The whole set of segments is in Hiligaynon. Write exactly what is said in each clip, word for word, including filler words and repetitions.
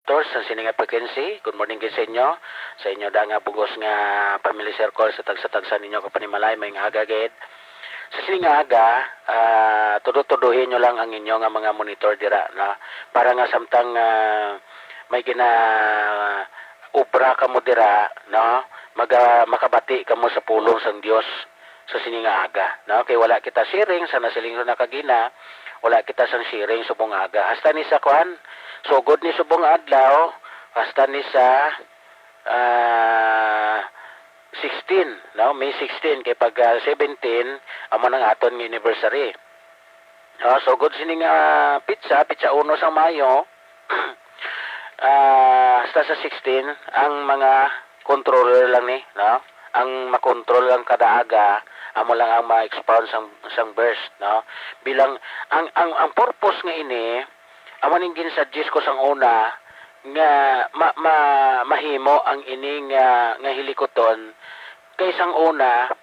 monitor sa sini nga frequency. Good morning gid sa inyo, sa inyo da nga bugos nga family circle, sa tagsa-tagsa ninyo kapanimalay, may nga aga gid. Sa sini nga aga, ah, tudo-tudohi nyo lang ang inyo nga mga monitor dira, no? Para nga samtang, ah, may gina obra kamo dira, no? Maga-, makabati kamo sa pulong sang Dios sa sini nga aga, no? Kay wala kita sharing, sa nasiling na kagina, wala kita sang sharing subong aga. Hasta ni sa kuan, sugod ni subong adlaw, hasta ni sa, ah, sixteen, no? May sixteen, kay pag, ah, seventeen, amo nang aton nga anniversary. Ah, sugod sini nga pitsa, pitsa uno sang Mayo, ah, hasta sa sixteen, ang mga controller lang ni, no? Ang makontrol lang kada aga, amo lang ang ma-expound sang, sang verse, no? Bilang, ang, ang, ang purpose nga ini, amo ning ginsuggest ko sang una, nga ma-, ma-, mahimo ang ini nga, nga hilikuton, kay sang una,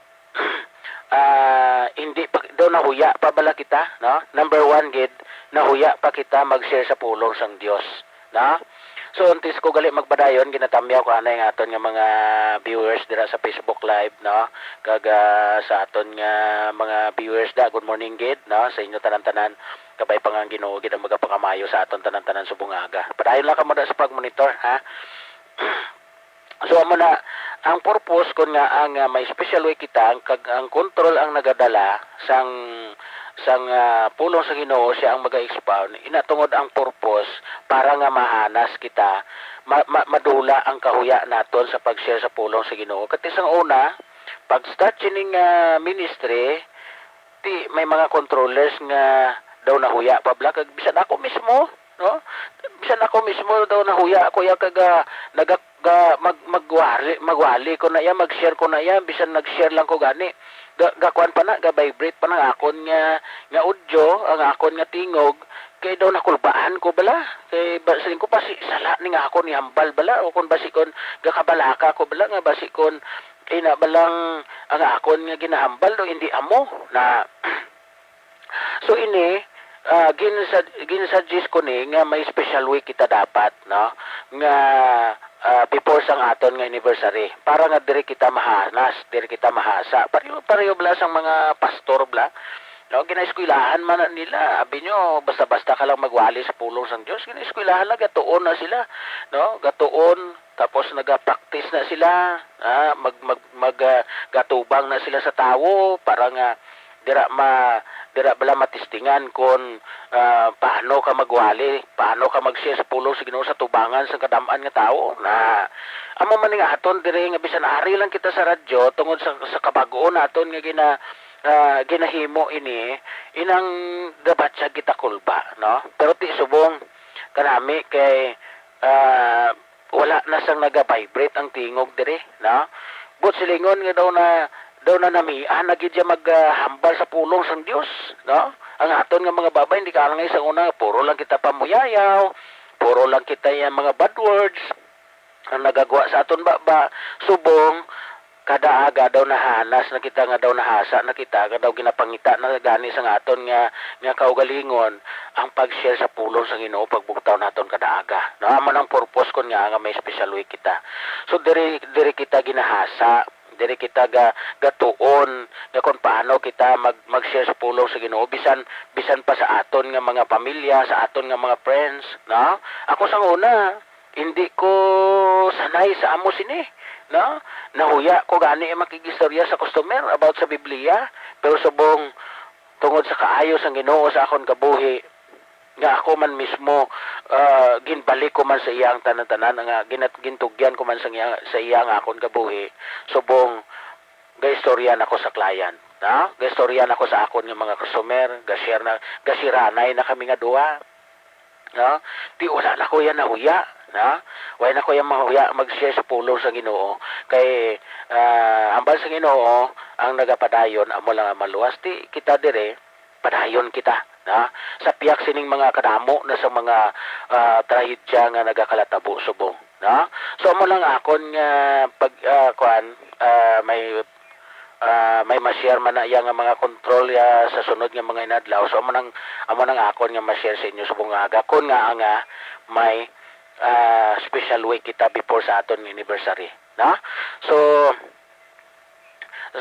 ah, hindi pa, daw nahuya pa bala kita, no? Number one gid, nahuya pa kita mag-share sa pulong sang Dios, no? So, antes ko gali magpadayon, ginatamyaw ko anay nga aton nga mga viewers dira sa Facebook Live, no? Kag, ah, sa aton nga mga viewers da, good morning gid, no? Sa inyo tanan-tanan, kabay pa nga ang Ginoo gid ang magapakamayo sa aton tanan-tanan subong nga aga. Padayon lang kamo da sa pagmonitor, ha? So, amo na, ang purpose kon nga ang, ah, may special week kita, ang kag-, ang control ang nagadala sang, sang, ah, pulong sa Ginoo, siya ang maga-expound. Ina tungod ang purpose para nga mahanas kita, ma-, ma-, madula ang kahuya naton sa pag-share sa pulong sa Ginoo. Kati sang una, pag-start sining, ah, ministry, ti may mga controllers nga daw nahuya pa bala, kag bisan ako mismo, no? Bisan ako mismo daw nahuya ako ya, kag, ah, naga-, ga-, mag-, magwali, magwali ko na ya, mag-share ko na ya, bisan nag-share lang ko gani. Ga-, gakuan pa na, ga-vibrate pa na ang akon nga, nga audio, ang akon nga tingog, kay daw nakulbaan ko bala. Kay ba, siling ko, basi sala ni nga akon ihambal bala, o kon basi kon gakabalaka ko bala, nga basi kon ina balang ang akon nga ginahambal, no, hindi amo na. So ini, ah, ginsa-, ginsuggest ko ni nga may special week kita dapat, no, nga, ah, before sang aton nga anniversary, para nga diri kita mahanas, diri kita mahasa. Pareho, pareho bala sang mga pastor bala, no, ginaeskwelahan man na nila. Abi nyo, basta-basta ka lang magwali sa pulong sang Dios, ginaeskwelahan na, gatuon na sila, no, gatuon. Tapos naga-practice na sila, ah, mag, mag, mag, ah, gatubang na sila sa tawo para nga dira ma-, dira bala matistingan kon, ah, paano ka magwali, paano ka mag-share sa pulong sa Ginoo sa tubangan sa kadam-an nga tawo. Na amo man nga aton diri nga bisan ari lang kita sa radyo tungod sa, sa kabag-o naton nga gina-, ah, ginahimo ini, inang gabatyag kita kulba, no? Pero ti subong kanami kay, ah, wala na sang naga-vibrate ang tingog diri, no? But silingon nga daw na, daw na namian na gid siya maghambal sa pulong sang Dios, no? Ang aton nga mga babay, hindi ka angay sa una, puro lang kita pamuyayaw, puro lang kita yung mga bad words ang nagagwa sa aton baba, subong kada aga daw nahanas na kita, nga daw nahasa na kita, nga daw ginapangita na gani sang aton nga, nga kaugalingon ang pag-share sa pulong sa Ginoo, pagbugtaw naton kada aga. No, amo nang purpose kon nga, nga may special week kita. So, diri, diri kita ginahasa, diri kita ga-, gatuon nga kung paano kita mag-, mag-share sa pulong sa Ginoo, bisan, bisan pa sa aton nga mga pamilya, sa aton nga mga friends, no? Ako sang una, hindi ko sanay sa amo sini, no? Nahuya ko gani makigistorya sa customer about sa Biblia, pero subong tungod sa kaayo sang Ginoo sa akon kabuhi, nga ako man mismo, ah, ginbalik ko man sa iyang tanan-tanan, nga ginat-, gintugyan ko man sa iya, sa iya nga akon kabuhi, subong gaistorya na ko sa client, no? Gaistorya na ko sa akon nga mga customer, ga-share na, gasiranay na kami nga duha. No? Ti wala na ko yan nahuya, no? Wala na ko yan mahuya mag-share sa pulong sa Ginoo. Kay, ah, hambal sa Ginoo, ang nagapadayon, amo lang ang maluwas. Ti kita dire, padayon kita, no? Sa piyak sining mga kadamo na sa mga, ah, trahedya nga nagakalatabo subong, no? So, amo lang akon nga pag, ah, kuan, ah, may ah, may ma-share man na iya nga mga control, ah, sa sunod nga mga inadlaw. So, amo nang, amo nang akon nga ma-share sa inyo subong nga aga. Kon nga, ah, nga may, ah, special week kita before sa aton nga anniversary, no? So,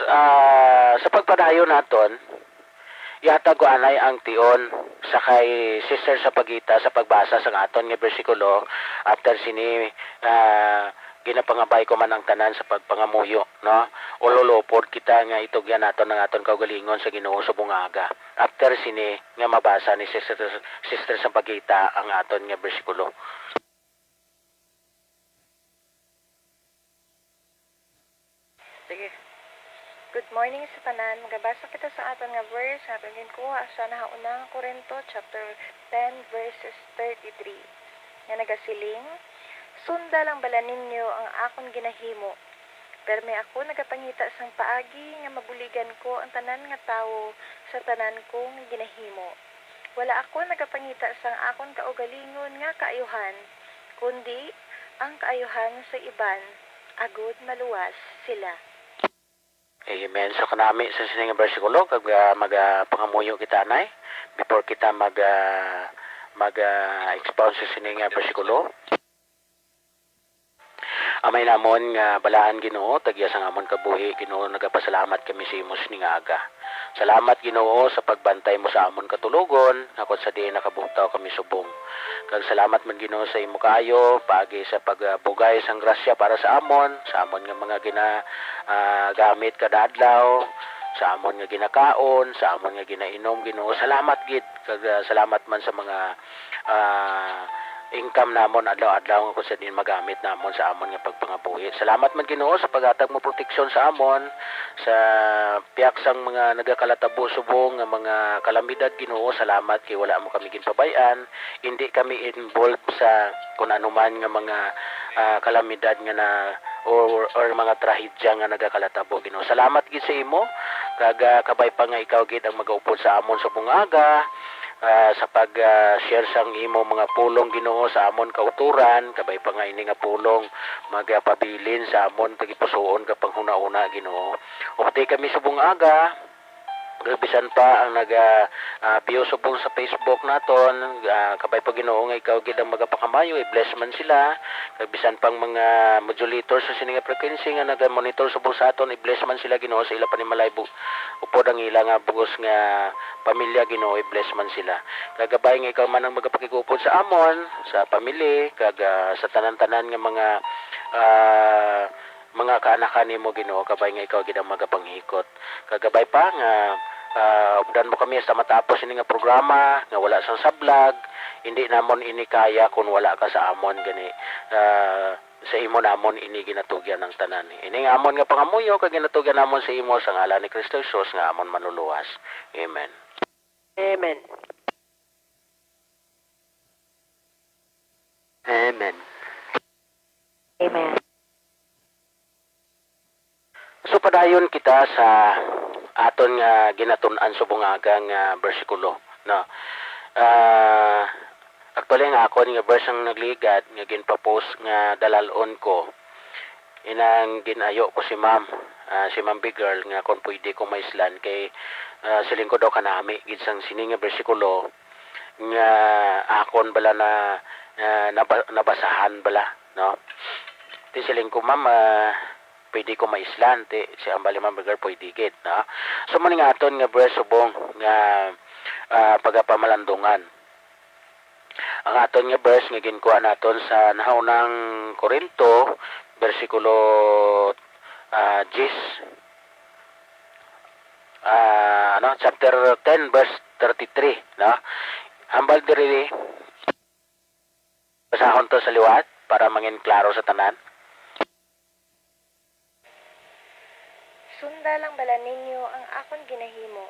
ah, sa pagpadayon naton, ihatag ko anay ang tion sa kay Sister Sampaguita sa pagbasa sang aton nga bersikulo. After sini, ah, ginapangabay ko man ang tanan sa pagpangamuyo, no? Ululupod kita nga itugyan naton ang aton kaugalingon sa Ginoo subong nga aga. After sini nga mabasa ni Sister, Sister Sampaguita ang aton nga bersikulo. Sige. Good morning sa tanan. Magabasa kita sa aton nga verse nga aton ginkuha sa nahauna nga Corinto chapter ten verses thirty-three, nga nagasiling, "Sunda lang bala ninyo ang akon ginahimo. Permi ako nagapangita sang paagi nga mabuligan ko ang tanan nga tawo sa tanan ko nga ginahimo. Wala ako nagapangita sang akon kaugalingon nga kaayuhan, kundi ang kaayuhan sa iban, agod maluwas sila." Amen. So, kanami sa sini nga bersikulo, kag, ah, magapangamuyo kita anay before kita mag, ah, mag, ah, expound sa sini nga bersikulo. Amay namon nga balaan, Ginoo, tagya sang amon kabuhi, Ginoo, nagapasalamat kami sa imo sini nga aga. Salamat, Ginoo, sa pagbantay mo sa amon katulogon, nga kon sa diin nakabugtaw kami subong. Kag salamat man, Ginoo, sa imo kaayo paagi sa pagbugay sang grasya para sa amon, sa amon nga mga gina, ah, gamit kada adlaw, sa amon nga ginakaon, sa amon nga ginainom, Ginoo. Salamat gid, kag, ah, salamat man sa mga, ah, income namon adlaw-adlaw nga kung sa diin magamit namon sa amon nga pagpangabuhi. Salamat man, Ginoo, sa paghatag mo proteksyon sa amon, sa pihak sang mga nagakalatabo subong nga mga kalamidad, Ginoo. Salamat kay wala mo kami ginpabay-an. Indi kami involved sa kun ano man nga mga, ah, kalamidad nga na, or, or mga trahedya nga nagakalatabo, Ginoo. Salamat gid sa imo, kag, ah, kabay pa nga ikaw gid ang magaupod sa amon subong aga, ah, sa pag, ah, share sang imo mga pulong, Ginoo, sa amon kautoran, kabay pa nga ini nga pulong magapabilin sa amon tagipusoon nga panghunahuna, Ginoo. Updi kami subong aga, kag bisan pa ang naga, ah, view subong sa Facebook naton, ah, kabay pa, Ginoo, nga ikaw gid ang magapakamaayo, i-bless man sila. Kag bisan pang mga modulator sa sini nga frequency nga naga-monitor subong sa aton, i-bless man sila, Ginoo, sa ila panimalay bu-, upod ang ila nga bug-os nga pamilya, Ginoo, i-bless man sila. Kag kabay nga ikaw man ang magapakig-upod sa amon, sa family, kag, ah, sa tanan-tanan nga mga, ah, mga kaanakan nimo, Ginoo, kabay nga ikaw gid ang magapanghikot. Kag kabay pa nga, ah, updan mo kami hasta matapos ini nga programa nga wala sang sablag. Hindi namon ini kaya kon wala ka sa amon gani. Ah, sa imo namon ini ginatugyan ang tanan. Ini nga amon nga pangamuyo kag ginatugyan namon sa imo sa ngalan ni Cristo Jesus nga amon Manluluwas. Amen. Amen. Amen. Amen. So, padayon kita sa aton nga ginatun-an subong nga aga nga bersikulo, no? Ah, actually, ang akon nga verse ang nagligad nga ginpapost nga dalal-on ko, inang gin-ayo ko si ma'am, ah, si Ma'am Big Girl, nga kung pwede ko maislan kay, ah, siling ko daw kanami gid sang sini nga bersikulo nga akon bala na, ah, naba-, nabasahan bala, no? Ti siling ko, "Ma'am, ah, pwede ko maislan?" Ti si ambali, "Ma'am Big Girl, pwede gid," no? So, mao ni nga aton nga verse subong nga, ah, pagapamalandungan. Ang aton nga verse nga ginkuha naton sa nahaunang Corinto, bersikulo, ah, diyes, ah, ano, chapter ten, verse thirty-three, no? Hambal diri, basahon to sa liwat para mangin klaro sa tanan. Sunda lang bala ninyo ang akon ginahimo.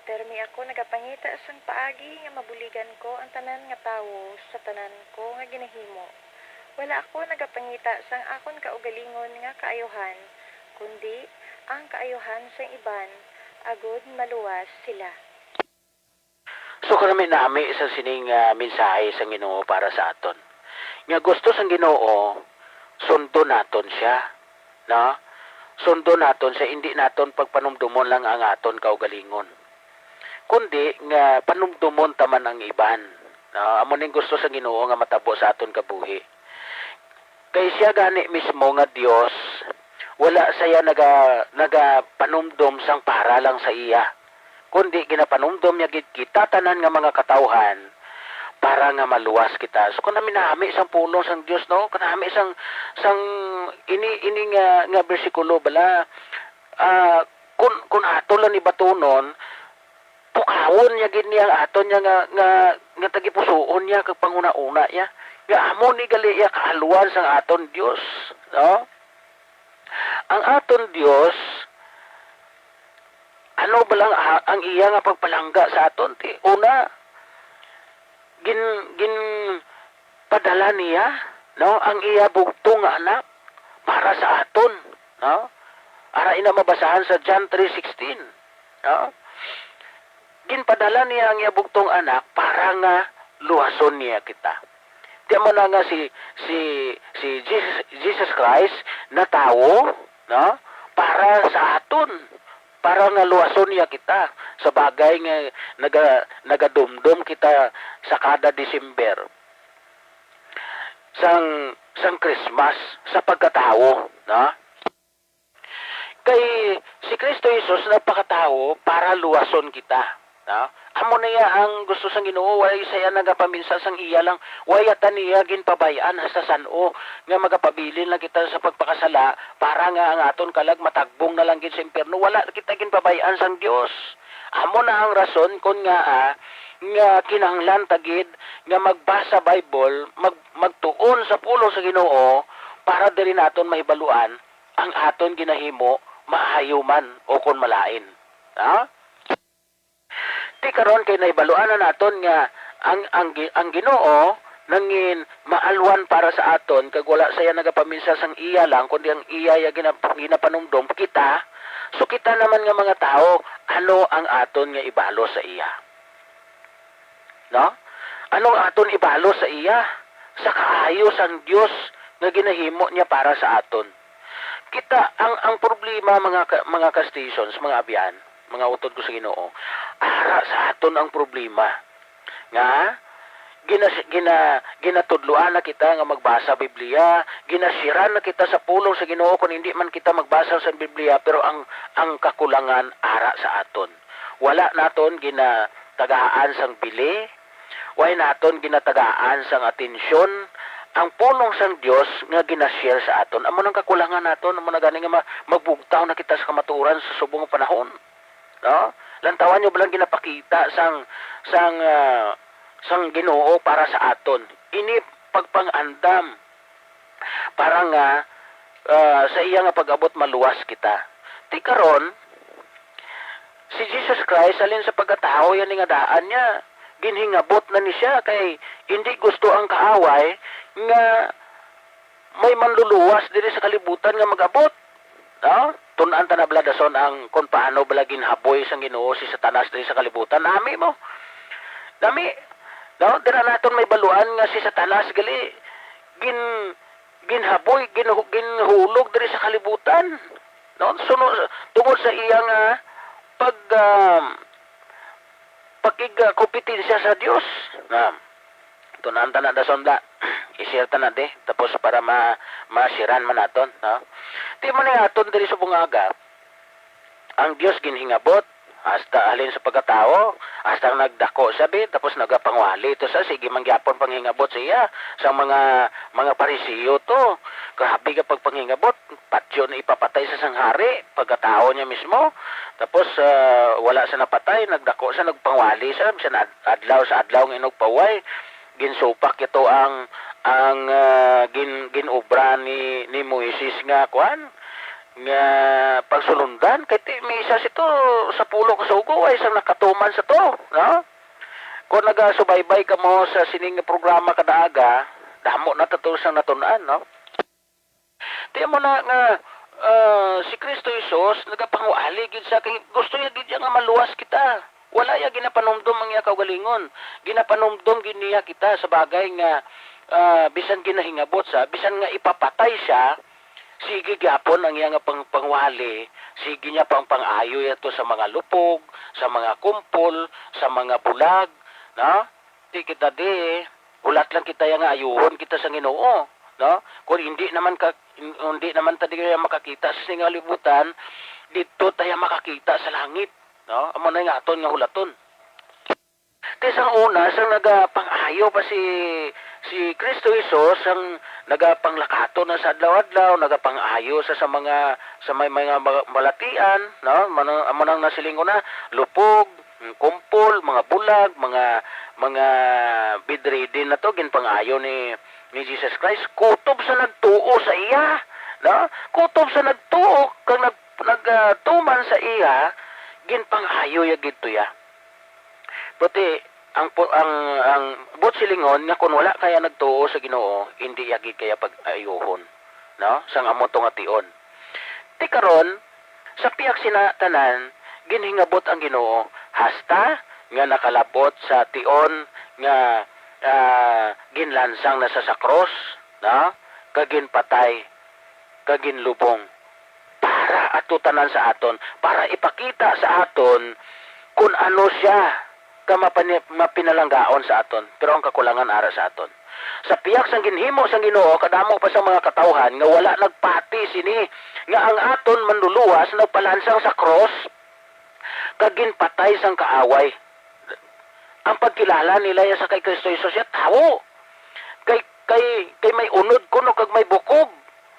Permi ako nagapangita sang paagi nga mabuligan ko ang tanan nga tawo sa tanan ko nga ginahimo. Wala ako nagapangita sang akon kaugalingon nga kaayuhan, kundi ang kaayuhan sang iban, agod maluwas sila. So, kanami-nami sa sining, ah, mensahe sang Ginoo para sa aton. Nga gusto sang Ginoo, sundon naton siya, no? Sundon naton siya, indi naton pagpanumdomon lang ang aton kaugalingon, kundi nga panumdomon ta man ang iban. No? Amo ning gusto sang Ginoo nga matabo sa aton kabuhi. Kay siya gani mismo nga Dios, wala siya naga-, nagapanumdom sang para lang sa iya, kundi ginapanumdom niya gid kita tanan nga mga katawhan para nga maluwas kita. So, kanami-nami sang pulong sang Dios, no? Kanami sang, sang ini, ini nga, nga bersikulo bala, ah, kun, kun ato lang ni batunon, pukawon niya gid niya ang aton niya nga, nga, nga tagipusoon niya kag panghunahuna niya, nga amo ni gali iya kaalwan sang aton Dios, no? Ang aton Dios, ano ba lang a-, ang iya nga pagpalangga sa aton? Ti, una, gin-, ginpadala niya, no, ang iya bugtong nga anak para sa aton, no? Ara ina mabasahan sa John three sixteen, no? Ginpadala niya ang iya bugtong anak para nga luwason niya kita. Di mo na nga si, si, si Jesus, Jesus Christ natawo, no? Para sa aton, para nga luwason niya kita sa bagay nga naga-, nagadumdom kita sa kada December sang, sang Christmas sa pagkatawo, no? Kay si Cristo Jesus nagpakatawo para luwason kita, no? Amo na iya ang gusto sang Ginoo, way siya nagapaminsar sang iya lang, way ata niya ginpabay-an hasta san-o nga magapabilin lang kita sa pagpakasala para nga ang aton kalag matagbong na lang gid sa impyerno. Wala kita ginpabay-an sang Dios. Amo na ang rason kon ngaa nga kinahanglan ta gid nga magbasa Bible, mag-, magtuon sa pulong sa Ginoo para diri naton mahibaluan ang aton ginahimo, maayo man o kon malain. Ha? Ti karon kay nahibaluan na naton nga ang, ang, gi-, ang Ginoo nangin maalwan para sa aton, kag wala siya nagapaminsar sang iya lang, kundi ang iya ya gina-, ginapanumdom kita. So kita naman nga mga tawo, ano ang aton nga ibalo sa iya? No? Ano ang aton ibalo sa iya? Sa kaayo sang Dios nga ginahimo niya para sa aton. Kita, ang, ang problema, mga ka-, mga ka-stations, mga abyan, mga utod ko sa Ginoo, ara sa aton ang problema. Nga, gina-, gina-, ginatudloan na kita nga magbasa Biblia, ginasiran na kita sa pulong sa Ginoo kung hindi man kita magbasa sa Biblia, pero ang, ang kakulangan ara sa aton. Wala naton ginatagaan sang bili, way naton ginatagaan sang atensyon ang pulong sang Dios nga ginashare sa aton. Amo nang kakulangan naton, amo na gani nga ma-, magbugtaw na kita sa kamatuoran sa subong nga panahon. No? Lantawan niyo ba lang ginapakita sang, sang, ah, sang Ginoo para sa aton? Ini pagpang-andam para nga, ah, sa iya nga pag-abot maluwas kita. Ti karon, si Jesus Christ, halin sa pagkatawo, yan nga daan niya, ginhingabot na ni siya, kay hindi gusto ang kaaway nga may manluluwas diri sa kalibutan nga mag-abot. No? Tun-an ta na, bala, dason ang kung paano, bala, ginhaboy sang Ginoo si Satanas diri sa kalibutan. Nami mo. Nami. No? Dira naton mahibaluan nga si Satanas gali gin-, ginhaboy, ginhu-, ginhulog diri sa kalibutan. No? Suno-, tungod sa iya nga pag, ah, pakig-, ah, kompetensya sa Dios. Na, tunan ta na dason da. I-share ta na di. Tapos para ma-, ma-sharean man naton, no? Ti man ni aton diri sa bungaga, ang Dios ginhingabot, hasta halin sa pagkatawo, hasta nagdako siya, bi, tapos nagapangwali to sa, sige man gyapon panghingabot sa iya, sa mga, mga Pariseo to. Grabe ka pagpanghingabot, patyo na ipapatay sa sang hari, pagkatawo niya mismo. Tapos, ah, wala sa napatay, nagdako siya, nagpangwali siya, sa ad-, adlaw sa adlaw nga inugpaway. Ginsupak ito ang, ang, ah, gin-, ginobra ni, ni Moises nga, kuan, nga pagsulundan. Kay ti, may isa sito sa pulo ka sugo, ay isang nakatuman sa to, no? Kung nagasubaybay ka mo sa sining nga programa kada aga, damo na tato sang natun-an, no? Ti mo na nga, ah, si Cristo Jesus nagapangwali gid sa kay gusto niya gid niya nga maluwas kita. Wala iya ginapanumdom ang iya kaugalingon. Ginapanumdom gid niya kita sa bagay nga, ah, bisan ginahingabot sa, bisan nga ipapatay siya, sige gyapon ang iya nga pang-, pangwali, sige niya pang pang-ayo ato sa mga lupog, sa mga kumpol, sa mga bulag, no? Ti kita di, hulat lang kita ya nga ayuhon kita sa Ginoo. no? Kung hindi naman ka, hindi naman ta di kaya makakita sa sini nga kalibutan, didto ta iya makakita sa langit, no? Amo na nga aton nga hulaton. Ti sang una, sang nagapang-ayo pa si, si Kristo Jesus, sang nagapanglakaton na sa adlaw-adlaw, nagapang-ayo sa, sa mga, sa may mga ma-, balatian, no? Mano, amo nang nasiling ko na, lupog, kumpol, mga bulag, mga, mga bedridden na to, ginpang-ayo ni, ni Jesus Christ. Kutob sa nagtuo sa iya, no? Kutob sa nagtuo, kag nag-, nag-, ah, tuman sa iya, ginpang-ayo ya gid to ya. Buti, ang pu-, ang, ang buot silingon nga kon wala kaya nagtuo sa Ginoo, indi ya gid kaya pag-ayuhon, no? Sang amo to nga tion. Ti karon, sa pihak sina tanan, ginhingabot ang Ginoo, hasta nga nakalabot sa tion nga, ah, ginlansang na sa, sa krus, no? Kag ginpatay, kag ginlubong para ato tanan sa aton, para ipakita sa aton kun ano siya ka mapani-, mapinalanggaon sa aton, pero ang kakulangan ara sa aton. Sa pihak sang ginhimo sang Ginoo, kadamo pa sang mga katawhan nga wala nagpati sini, nga ang aton Manluluwas nagpalansang sa krus kag ginpatay sang kaaway. Ang pagkilala nila ya sa kay Kristo Jesus ya tawo. Kay, kay, kay may unod kuno kag may bukog,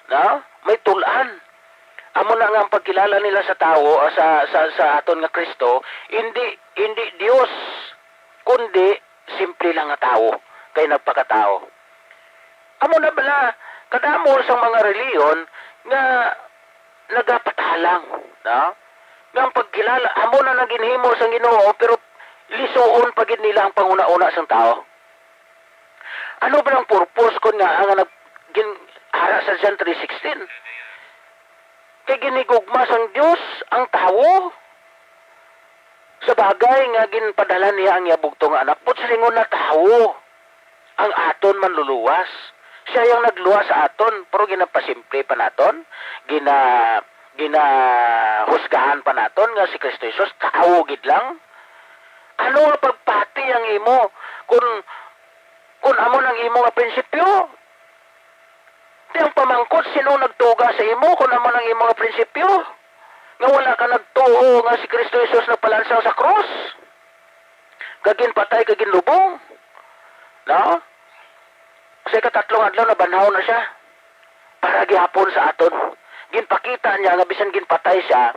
na? May tul-an. Amo na nga ang pagkilala nila sa tawo, sa, sa, sa aton nga Kristo, hindi, hindi Dios, kundi simple lang nga tawo, kay nagpakatawo. Amo na bala, kadamo sang mga reliyon nga nagapatalang, no? Nga ang pagkilala, amo na nang ginhimo sang Ginoo, pero lisuon pa gid nila ang panghunahuna sang tawo. Ano ba ang purpose kon nga ang nag-, gin-, ara sa John three sixteen? Kay ginhigugma sang Dios ang tawo sa bagay nga ginpadala niya ang iya bugtong nga anak, buot silingon na tawo ang aton manluluwas. Siya yang nagluwas sa aton, pero ginapasimple pa naton, gina-, ginahusgahan pa naton nga si Kristo Jesus, tawo gid lang. Ano nga pagpati ang imo kung, kung amo nang imo nga prinsipyo? Ti ang pamangkot, sino nagtuga sa imo kung amo nang imo nga prinsipyo? Nga wala ka nagtuo nga si Kristo Jesus nagpalansang sa krus, kag ginpatay, kag ginlubong? No? Sa ikatatlong adlaw, nabanhaw na siya. Para gihapon sa aton. Ginpakita niya nga bisan ginpatay siya,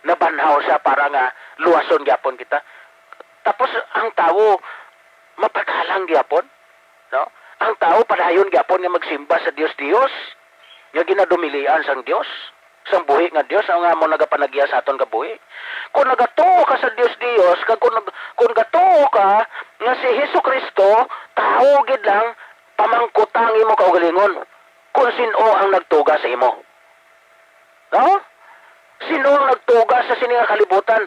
nabanhaw siya para nga luwason gihapon kita. Tapos ang tawo, mapatalang gihapon, no? Ang tawo padayon gyapon nga magsimba sa Dios-Dios, nga ginadumilian sang Dios, sang buhi nga Dios, nga amo nagapanagiya sa aton kabuhi. Kung nagatuo ka sa Dios-Dios, kag kung nag-, kung gatuo ka nga si Jesu-Cristo tawo gid lang, pamangkuta ang imo kaugalingon kung sin-o ang nagtuga sa imo. No? Sino ang nagtuga sa sini nga kalibutan?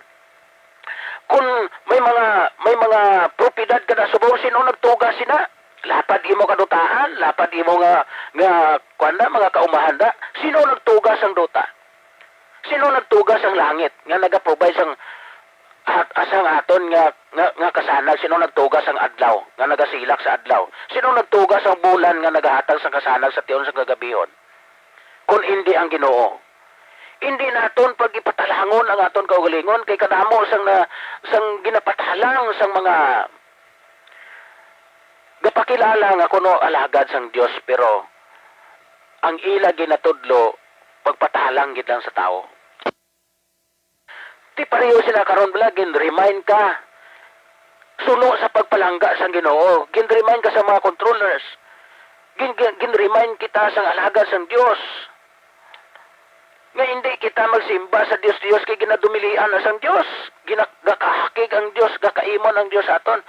Kung may mga, may mga propiedad ka na subong, sino nagtuga sina? Lapad imo kadutaan, lapad imo nga, nga, kuwan na, mga kaumahan na. Sino nagtuga sang duta? Sino nagtuga sang langit nga nagaprovide sang at, asang aton nga, nga, nga kasanag? Sino nagtuga sang adlaw nga nagasilak sa adlaw? Sino nagtuga sang bulan nga nagahatag sang kasanag sa tion sang kagabihon? Kun indi ang Ginoo. Indi naton pag-ipatalangon ang aton kaugalingon, kay kadamo sang na, sang ginapatalang sang mga gapakilala nga kuno alagad sang Dios, pero ang ila ginatudlo pagpatalang gid lang sa tawo. Ti pareho sila karon, bala, gin-remind ka suno sa pagpalangga sang Ginoo. Gin-remind ka sa mga controllers. Gin-, gin-, gin-remind kita sang alagad sang Dios nga hindi kita magsimba sa Dios-Dios kay ginadumilian na sang Dios. Gina-, gakahakig ang Dios, gakaimon ang Dios sa aton.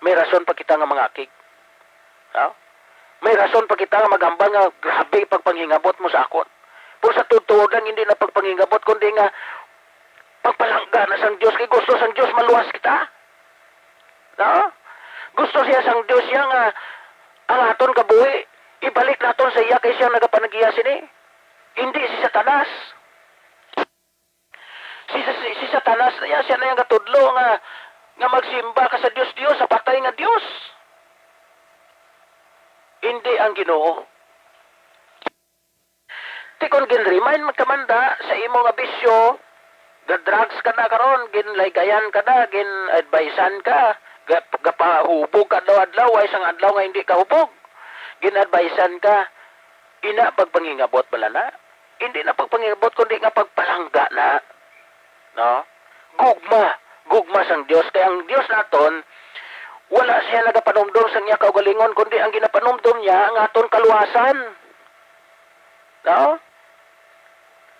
May rason pa kita nga mangakig. Ha? May rason pa kita nga maghambal nga, "Grabe pagpanghingabot mo sa akon." Pero sa tuod-tuod lang, hindi na pagpanghingabot, kundi nga pagpalangga na sang Dios, kay gusto sang Dios maluwas kita. No? Gusto siya sang Dios siya nga ang aton kabuhi, ibalik naton sa iya kay siya nagapanagiya sini. Hindi si Satanas. Si, si, si Satanas na yan, siya na yung gatudlo nga, nga magsimba ka sa Dios-Dios, sa patay nga Dios. Indi ang Ginoo. Ti kon gin-remind man ka man da sa imo nga bisyo, ga-drugs ka na karon, ginlaygayan ka na, gin-advisean ka, ga-, gapahubog ka adlaw-adlaw, way sang adlaw nga hindi ka hubog. Gin-advisean ka, ina pagpangingabot bala na? Hindi na pagpangingabot, kundi nga pagpalangga na. No? Gugma, gugma sang Dios. Kay ang Dios naton, wala siya nagapanumdom sang iya kaugalingon, kundi ang ginapanumdom niya ang aton kaluwasan. No?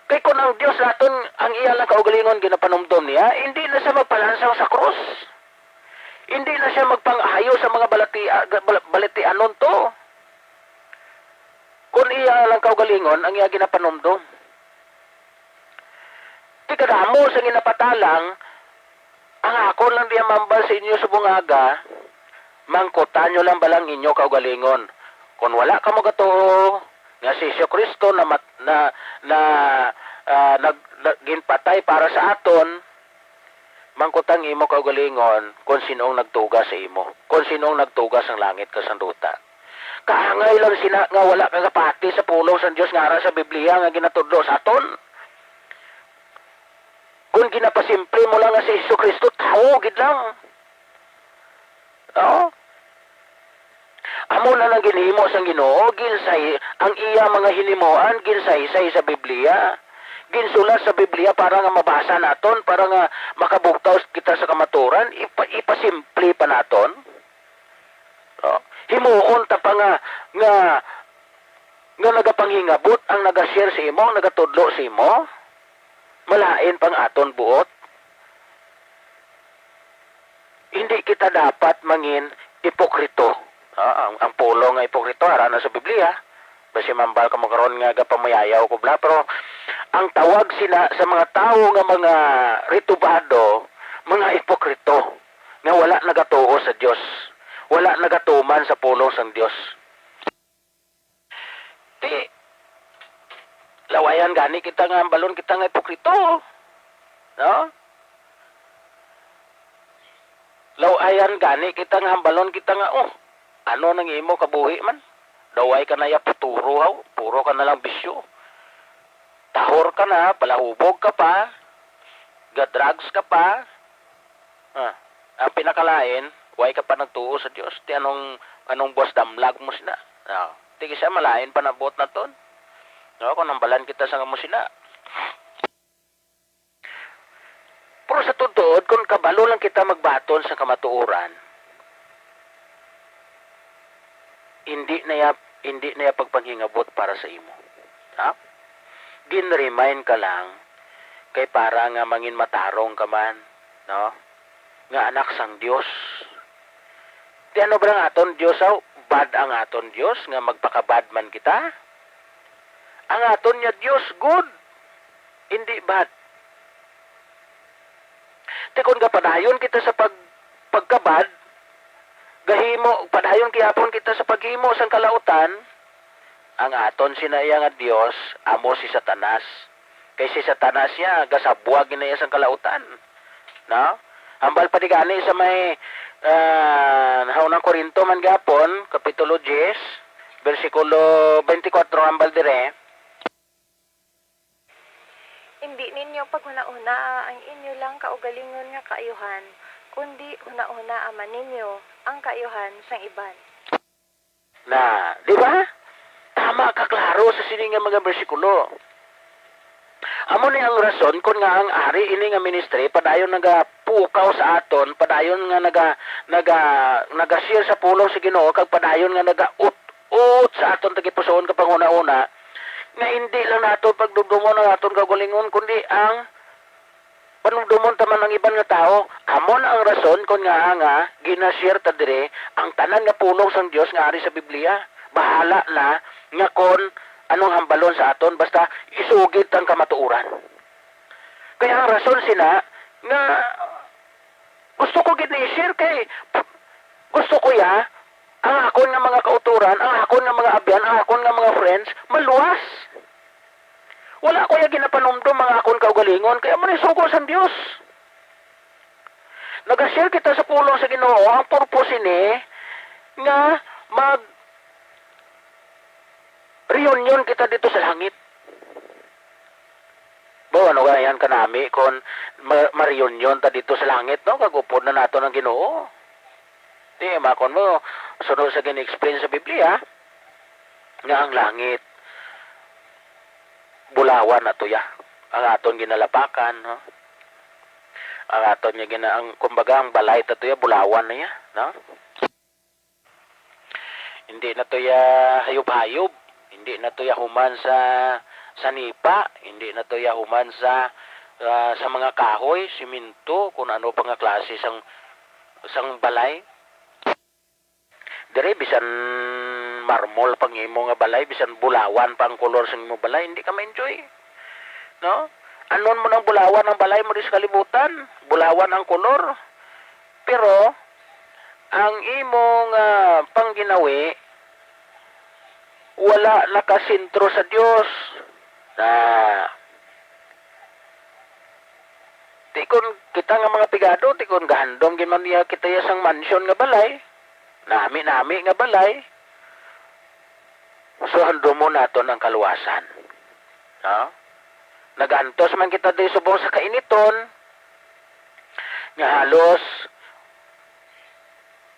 Kay kun ang Dios naton ang iya lang kaugalingon ginapanumdom niya, hindi na siya magpalansaw sa krus. Hindi na siya magpang-ayo sa mga balati-, ah, bal-, balatianon to. Kun iya lang kaugalingon ang iya ginapanumdom. Ti kadamo sa ginapatalang, ang akon lang diya mambal sa inyo subong aga, mangkutan nyo lang bala ang inyo kaugalingon. Kon wala kamo gatuo nga si Jesu-Cristo na mat-, na, na, ah, nag-, na-, ginpatay para sa aton, mangkutan ang imo kaugalingon kon sin-ong nagtuga sa imo, kon sin-ong nagtuga sang langit kag sang duta. Kaangay lang sina nga wala ka gapati sa pulong sang Dios nga ara sa Biblia nga ginatudlo sa aton. Kon ginapasimple mo lang nga si Jesu-Cristo, tawo gid lang. No? Amo na nang ginhimo sang Ginoo, ginsay-, ang iya mga hinimuan ginsaysay sa Biblia. Ginsulat sa Biblia para nga mabasa naton, para nga makabugtaw kita sa kamaturan, ipa-, ipasimple pa naton. No? Himuon ta pa nga, nga, nga nagapanghingabot ang nagashare sa imo, ang nagatudlo sa imo. Malain pang aton buot. Hindi kita dapat mangin ipokrito. Ah, ang, ang pulong nga ipokrito, ara na sa Biblia. Basi mambal ka mo karon nga gapamayayaw ko bala, pero ang tawag sina sa mga tawo nga mga ritubado, mga ipokrito, nga wala nagatuo sa Dios, wala nagatuman sa pulong sang Dios. Ti, lawayan gani kita nga hambalon kita nga ipokrito. No? Lawayan gani kita nga hambalon kita nga, "Oh, ano nang imo kabuhi man? Daw way ka na ya futuro, haw? Puro ka na lang bisyo. Tahor ka na, palahubog ka pa, ga-drugs ka pa." Ah, ang pinakalain, way ka pa nagtuo sa Dios. Ti anong, anong buwas damlag mo sina? Ah, ti kisa malain pa na buot naton. No, kung nambalan kita sa amo sina. Pero sa tuod-tuod, kung kabalo lang kita magbaton sa kamatuoran, hindi na ya, hindi na ya pagpanghingabot para sa imo. Ha? Gin-remind ka lang kay para nga mangin matarong ka man, no? Nga anak sang Dios. Ti ano ba ang aton Dios, aw? Bad ang aton Dios nga magpakabad man kita? Ang aton nga Dios good, hindi bad. Ti kon gapadayon kita sa pag-, pagkabad, gahimo, padayon gihapon kita sa paghimo sang kalautan, ang aton sina iya nga Dios amo si Satanas. Kay si Satanas iya, gasabwag na iya sang kalautan. No? Hambal pa di gani sa may, ah, Unang Corinto man gihapon, Kapitulo diyes, bersikulo twenty-four, hambal dire. Indi ninyo paghunahunaa ang inyo lang kaugalingon nga kaayuhan, kundi hunahunaa man ninyo ang kaayuhan sang iban. Na, di ba? Tama ka klaro sa sini nga mga bersikulo. Amo ni ang rason kon ngaa ang ari ini nga ministry padayon nagapukaw sa aton, padayon nga naga-, naga-, naga-share sa pulong sa Ginoo, kag padayon nga nagaut-ot sa aton tagipusoon nga panghunahuna, nga indi lang naton pagdumdomon ang aton kaugalingon, kundi ang panumdomon ta man ang iban nga tawo. Amo na ang rason kon ngaa nga ginashare ta diri ang tanan nga pulong sang Dios nga ari sa Biblia. Bahala na nga kon anong hambalon sa aton, basta isugid ang kamatuoran. Kaya ang rason sina nga gusto ko gid ni i-share kay gusto ko ya ang akon nga mga kautoran, ang akon nga mga abyan, ang akon nga mga friends, maluwas. Wala ko ya ginapanumdom ang akon kaugalingon, kay amo ni sugo sang Dios. Nagashare kita sa pulong sa Ginoo. Ang purpose ini nga mag-, Reunion kita dito sa langit. Bo, ano kaya yan kanami kung ma-, ma-reunion ta dito sa langit, no? Kag upod na nato ng Ginoo. Di, makon mo, sunod sa gin-explain sa Biblia, nga ang langit, bulawan na to ya. Ang aton ginalapakan, no? Ang aton nga gina-, ang, kumbaga, ang balay ta to ya, bulawan na ya, no? Hindi na to ya hayop-hayop. Hindi na to ya human sa, sa nipa. Hindi na to ya human sa, ah, sa mga kahoy, siminto, kung ano pa nga klase sang, sang balay. Diri, bisan marmol pang imo nga balay, bisan bulawan pa ang kolor sang imo balay, hindi ka ma-enjoy. No? Anon mo nang bulawan ang balay mo di sa kalibutan, bulawan ang kolor. Pero, ang imo nga pangginawi, wala nakasentro sa Dios. Na, ti kon kita nga mga pigado, ti kon gahandom gid man niya kita ya sang mansyon nga balay, nami-nami nga balay, so handumon naton ang kaluwasan. No? Nagaantos man kita diri subong sa kainiton, nga halos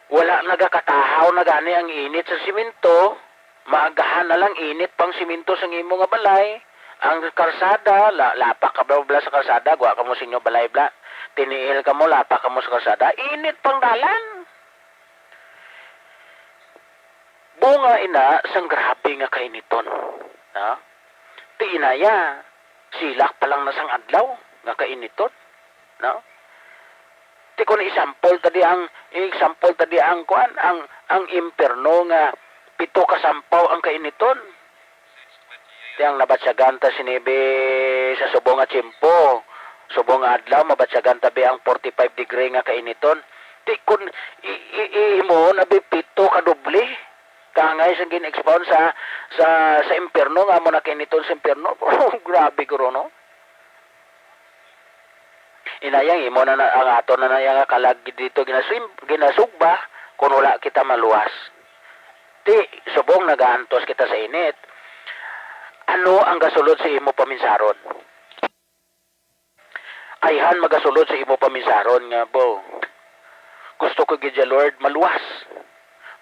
wala nagakatahaw na gani ang init sa simento, maagahan na lang init pang simento sang imo nga balay. Ang karsada, la-, lapak ka bla, bla sa karsada, gwa ka mo sa inyo balay bla. Tiniil ka mo, lapak ka mo sa karsada, init pang dalan. Bunga ina sang grabe nga kainiton. Ha? Ti inaya, silak pa lang na sang adlaw nga kainiton. No? Ti kon i-sample ta di ang, i-sample ta di ang kuan, ang, ang impyerno nga pito ka sampaw ang kainiton. Ti ang nabatyagan ta sini bi sa subong nga tiyempo, subong nga adlaw, mabatyagan ta bi ang forty-five degree nga kainiton. Ti kon i-, i-, i-, imo na bi pito ka doble. Kangay sa gin-expound sa, sa, sa impyerno, nga amo na kainiton sa impyerno. Oh, grabe guro, no? Inayang imo na, na ang ato na naya nga kalag dito ginasim-, ginasugba, kung wala kita maluwas. Ti, subong nagaantos kita sa init. Ano ang gasulod sa imo paminsaron? Ayhan magasulod sa imo paminsaron nga, "Bo, gusto ko gid ya, Lord, maluwas.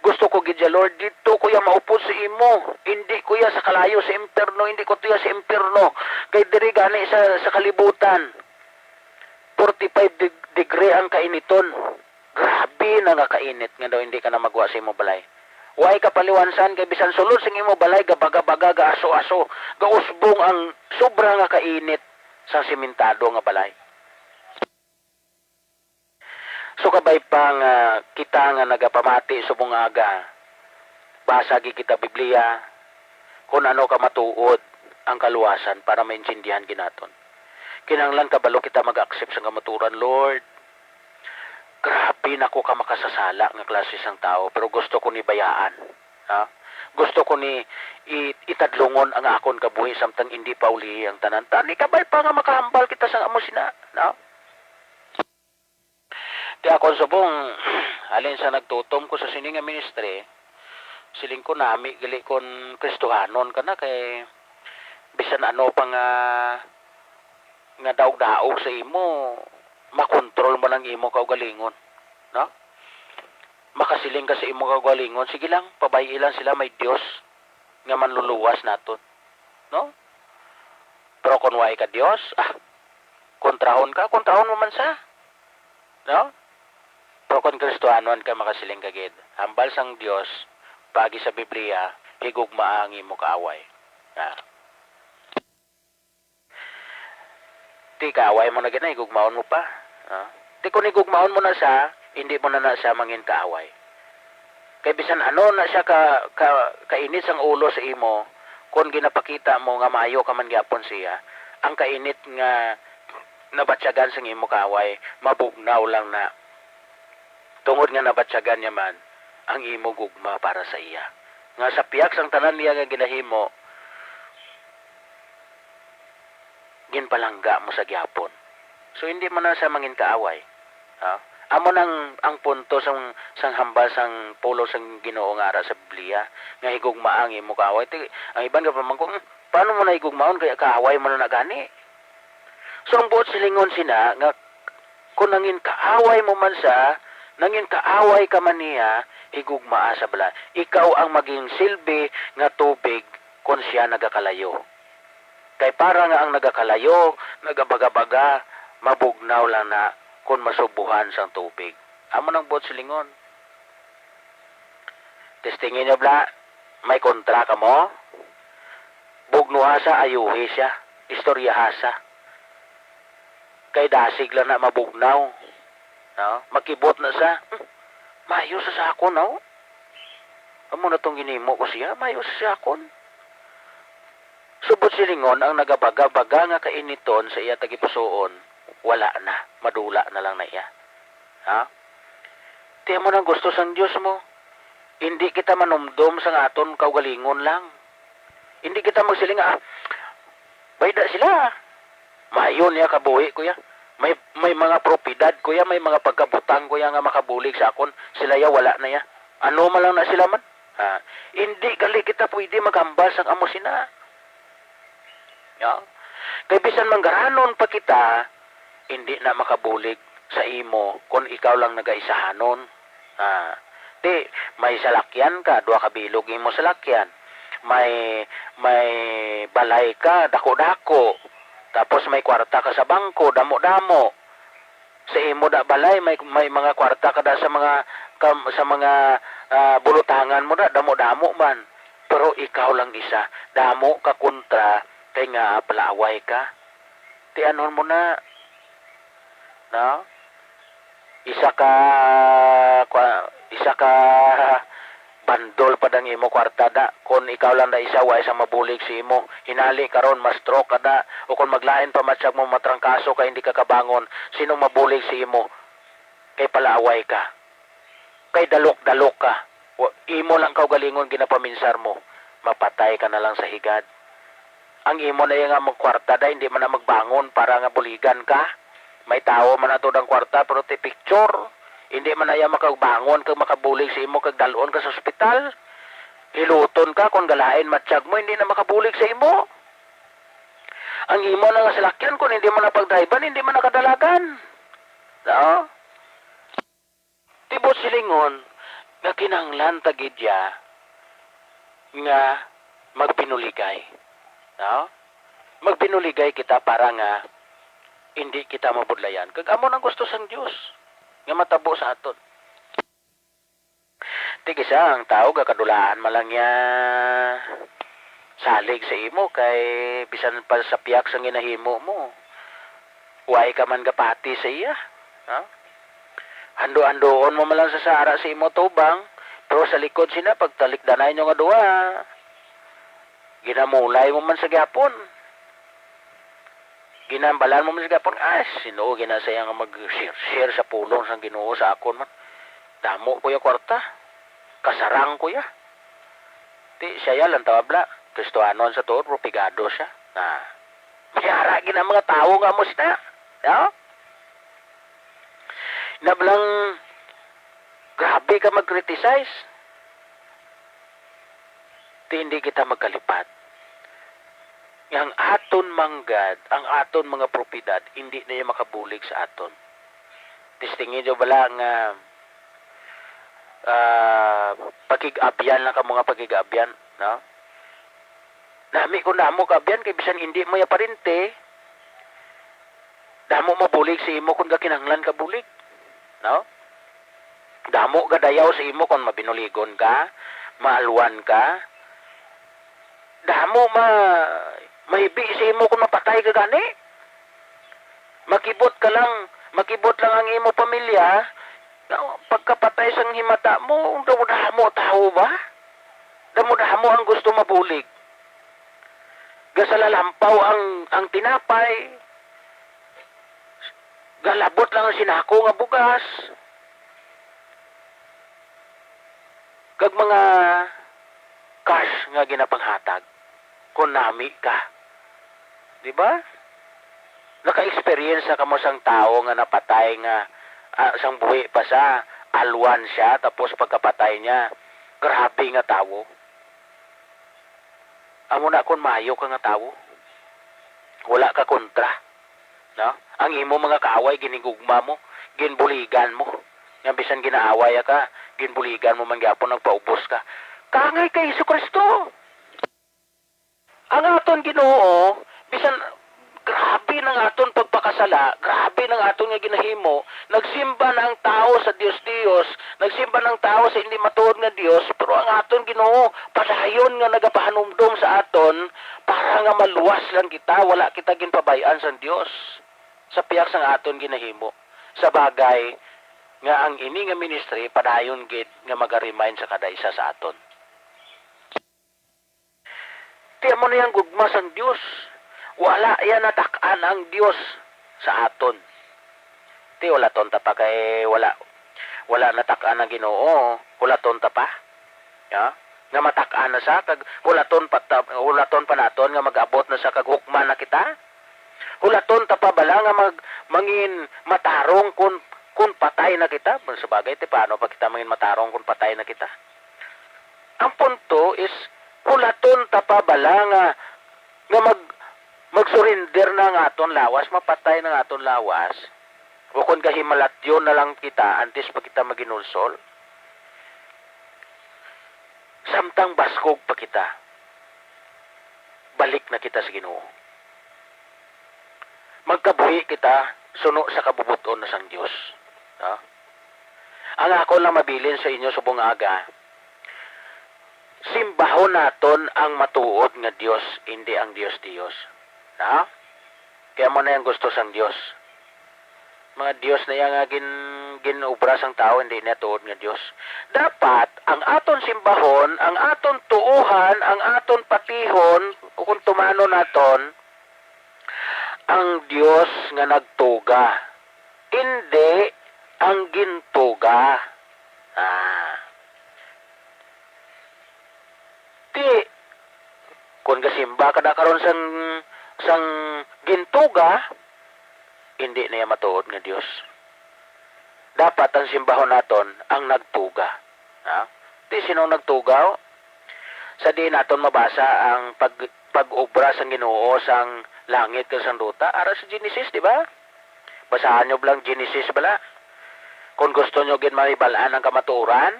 Gusto ko gid ya, Lord, dito ko ya maupod sa imo. Hindi ko ya sa kalayo sa impyerno, hindi ko to ya sa impyerno. Kay diri gani sa, sa kalibutan, forty-five deg-, degree ang kainiton." Grabe na nga kainit nga daw hindi ka na magwa sa imo balay. Way ka paliwansan kay bisan sulod sing imo balay, gabaga-baga, gaaso-aso, gausbong ang sobra nga kainit sang simentado nga balay. So, kabay pa nga kita nga nagapamati subong aga, basa gid kita Biblia, kung ano ka matuod ang kaluwasan para maintindihan gid naton. Kinahanglan kabalo kita mag-accept sang kamatuoran, "Lord, grabe na ko ka makasasala nga klase sang tawo, pero gusto ko ni bayaan." Ha? Gusto ko ni i-, itadlungon ang akon kabuhi samtang indi pa ulihi ang tanan. Tani kabay pa nga makahambal kita sang amo sina, no? Ti akon subong, halin sa nagtutom ko sa sini nga ministry, siling ko nami gali kon Kristohanon ka na kay bisan ano pa nga, nga daog-daog sa imo, makontrol mo lang imo kaugalingon, no? Makasiling ka sa imo kaugalingon, "Sige lang, pabay-i lang sila, may Dios nga manluluwas naton." No? Pero kung way ka Dios, ah, kontrahon ka, kontrahon mo man sa. No? Pero kung Kristohanon ka, makasiling ka gid, hambal sang Dios, paagi sa Biblia, "Higugmaa ang imo kaaway." Ah. Ti kaaway mo na gid na, higugmaon mo pa. Ha? Ti kung higugmaon mo na siya, hindi mo na na siya mangin kaaway. Kay bisan ano na siya ka, ka, kainit sang ulo sa imo, kung ginapakita mo nga maayo ka man gyapon siya, ang kainit nga nabatyagan sang imo kaaway, mabugnaw lang na. Tungod nga nabatyagan niya man ang imo gugma para sa iya, nga sa pihak sang tanan niya nga ginahimo, ginpalangga mo sa gihapon. So, hindi mo na siya mangin kaaway. Ha? Amo nang ang punto sang, sang hambal sang pulong sang Ginoo nga ara sa Biblia, nga higugmaa ang imo kaaway. Ti, ang iban nga pamangkot, "Hmm, paano mo na higugmaon kay kaaway mo na gani?" So, ang buot silingon sina nga, kung nangin kaaway mo man sa, nangin kaaway ka man niya, higugmaa sa bala. Ikaw ang maging silbi nga tubig kung siya nagakalayo. Kay para nga ang nagakalayo, nagabaga-baga, mabugnaw lang na kon masubuhan sang tubig. Amo nang buot silingon. Testingi niyo, bla, may kontra ka mo? Bugnoha sa, ayuhi siya, istoryaha sa. Kay dasig lang na mabugnaw. No? Makibot na sa, "Hmm, mayo sa sakon, no? Amo na tong ginimo ko siya, mayo sa sakon." Subot silingon, ang nagabaga-baga nga kainiton sa iya tagipusoon, wala na, madula na lang na iya. Ha? Ti amo nang gusto sang Dios mo. Hindi kita manumdom sang aton kaugalingon lang. Hindi kita magsiling nga, "Ah, bayda sila. Mayo niya kabuhi, kuya. May, may mga propiedad, kuya. May mga pagkabutang, kuya, nga makabulig sa akon. Sila ya, wala na ya. Ano man lang na sila man." Ha? Hindi gali kita pwede maghambal sang amo sina. Ya? Kay bisan manggaranon pa kita, hindi na makabulig sa imo kon ikaw lang nagaisahanon. Ah, di, may salakyan ka, duha ka bilog imo salakyan. May, may balay ka, dako-dako. Tapos may kwarta ka sa bangko, damo-damo. Sa imo da balay, may, may mga kwarta ka da sa mga, kam-, sa mga, ah, bulutangan mo da, damo-damo man. Pero ikaw lang isa, damo ka kontra, kay nga palaaway ka. Tianon mo na. No? Isa ka, kwa-, isa ka bandol pa dang imo kwarta da. Kon ikaw lang da isa, wa isa mabulig sa imo. Hinali karon, ma-stroke ka da. O kon maglain pa matsyag mo, matrangkaso ka, hindi ka kabangon. Sinong mabulig sa imo? Kay palaaway ka. Kay dalok-dalok ka. Wa-, imo lang kaugalingon ginapaminsar mo. Mapatay ka na lang sa higad. Ang imo na iya nga magkwarta da, hindi man na magbangon para nga buligan ka. May tawo man ato dang kwarta, pero ti picture. Hindi man na iya makabangon kag makabulig sa imo kag dalon ka sa ospital. Hiluton ka, kung galain matsyag mo, hindi na makabulig sa imo. Ang imo na nga salakyan, kung hindi man na pagdrivean, hindi man na kadalagan. No? Ti buot silingon nga kinahanglan ta gid ya nga magbinuligay. No? Magbinuligay kita para nga hindi kita mabudlayan. Kag amo nang gusto sang Dios nga matabo sa aton. Ti kisa ang tawo gakadulaan man lang niya salig sa imo, kay bisan pa sa piyak sang ginahimo mo, way ka man gapati sa iya. Ha? Hando-handoon mo man lang sa sara sa imo tubang, pero sa likod sina, pagtalikdanay nyo nga duha, ginamulay mo man sa gyapon. Ginambalan mo man sa gyapon, ah, sino gina sa iya nga mag-share, share sa pulong sang Ginoo sa akon man. Damo ko ya kwarta. Kasarang ko ya. Ti, siya ya lang tawabla. Kristohanon sa tuod, pero pigado siya. Ah. Mayara gid ang mga tawo nga amo sina. No? Nablang, grabe ka mag-criticize. Ti hindi kita magkalipat. Nga ang aton manggad, ang aton mga propiedad, hindi na iya makabulig sa aton. Testingi nyo bala nga, ah, pakig-abyan lang ka mga pakig-abyan, no? Nami ko namo kaabyan kay bisan hindi mo ya parente, damo mabulig sa imo kung gakinahanglan ka bulig, no? Damo gadayaw sa imo kung mabinuligon ka, maalwan ka. Damo ma-, mahibi sa imo kung mapatay ka gani. Makibot ka lang, makibot lang ang imo pamilya, pagkapatay sang himata mo, damo-damo tawo ba? Damo-damo ang gusto mabulig. Gasalalampaw ang, ang tinapay. Galabot lang ang sinako nga bugas. Kag mga cash nga ginapanghatag. Kung nami ka. Di ba? Naka-experience na kamo sang tawo nga napatay nga ah, sang buhi pa siya, alwan siya, tapos pagkapatay niya, grabe nga tawo. Amo na kon maayo ka nga tawo, wala ka kontra, no? Ang imo mga kaaway, ginhigugma mo, ginbuligan mo. Nga bisan ginaaway ka, ginbuligan mo man gyapon, nagpaubos ka. Kaangay kay Jesu-Cristo. Ang aton Ginoo, bisan grabe nang aton pagpakasala, grabe nang aton nga ginahimo, nagsimba na ang tawo sa Dios-Dios, nagsimba na ang tawo sa hindi matuod nga Dios, pero ang aton Ginoo padayon nga nagapahanumdom sa aton para nga maluwas lang kita, wala kita ginpabay-an sang Dios sa pihak sang aton ginahimo. Sa bagay nga ang ini nga ministry padayon gid nga maga-remind sa kada isa sa aton. Ti amo na yang gugma sang Dios. Wala ya natak-an ang Dios sa aton. Ti hulaton ta pa kay wala, wala natak-an ang Ginoo. Hulaton ta pa. Ya? Nga matak-an na sa kag hulaton pa ta, hulaton pa naton nga mag-abot na sa kag hukman na kita. Hulaton ta pa bala nga mag, mangin matarong kun, kun patay na kita? Sa bagay, ti paano pa kita mangin matarong kun patay na kita? Ang punto is, hulaton ta pa bala nga, nga mag, mag-surrender na ang aton lawas, mapatay na ang aton lawas, o kon gahimalatyon na lang kita antes pa kita maginulsol? Samtang baskog pa kita, balik na kita sa Ginoo. Magkabuhi kita suno sa kabubot-on na sang Dios. No? Ang ako lang mabilin sa inyo subong aga, simbahon naton ang matuod nga Dios, indi ang Dios-Dios. No? Kaya mo na yung gusto sang Dios. Mga dios na iya nga gin-, gin-obra sang tawo, hindi niya tuod nga Dios. Dapat ang aton simbahon, ang aton tuohan, ang aton patihon, o kung tumano naton, ang Dios nga nagtuga, hindi ang gintuga. Ah. Ti, kon gasimba ka na karon sang, sang gintuga, hindi na iya matuod nga Dios. Dapat ang simbahon naton ang nagtuga. Ha? Ti, sino ang nagtuga? Sa diin naton mabasa ang pag-, pag-obra sang Ginoo sang langit kag sang duta? Ara sa Genesis, di ba? Basahan nyo lang Genesis bala. Kung gusto nyo gid mahibal-an ang kamatuoran,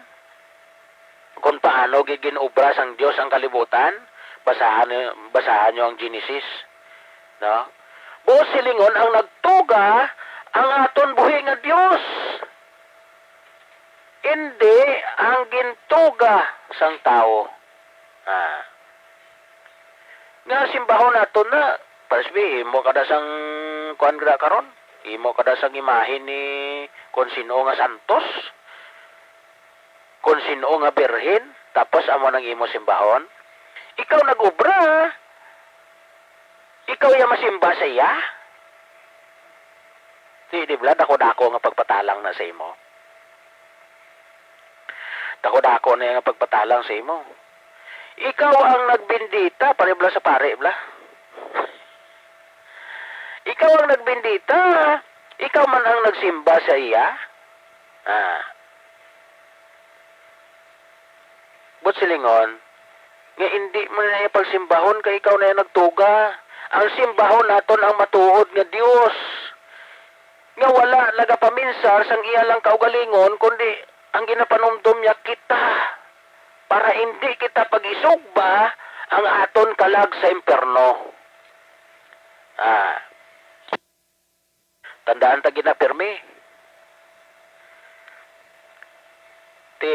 kung paano gid gin-obra sang Dios ang kalibutan, basahan, basahan nyo ang Genesis, no? Buot silingon, ang nagtuga ang aton buhi nga Dios, indi ang gintuga sang tawo. Ah. Nga simbahon nato na, pares bi, imo ka da sang kuan gra karon, imo ka da sang imahe ni kon sino nga santos, kon sino nga birhen, tapos amo nang imo simbahon. Ikaw nag-obra, ikaw ya masimba sa iya. Di, di bala, dako-dako nga pagpatalang na sa imo. Dako-dako na nga pagpatalang sa imo. Ikaw ang nagbendita, pare bala sa pare bala. Ikaw ang nagbendita, ikaw man ang nagsimba sa iya. Ah. Buot silingon, nga indi mo na iya pagsimbahon kay ikaw na iya nagtuga. Ang simbahon naton ang matuod nga Dios, nga wala nagapaminsar sang iya lang kaugalingon, kundi ang ginapanumdom niya kita, para indi kita pag-isugba ang aton kalag sa impyerno. Ah. Tandaan ta gid na pirmi. Ti,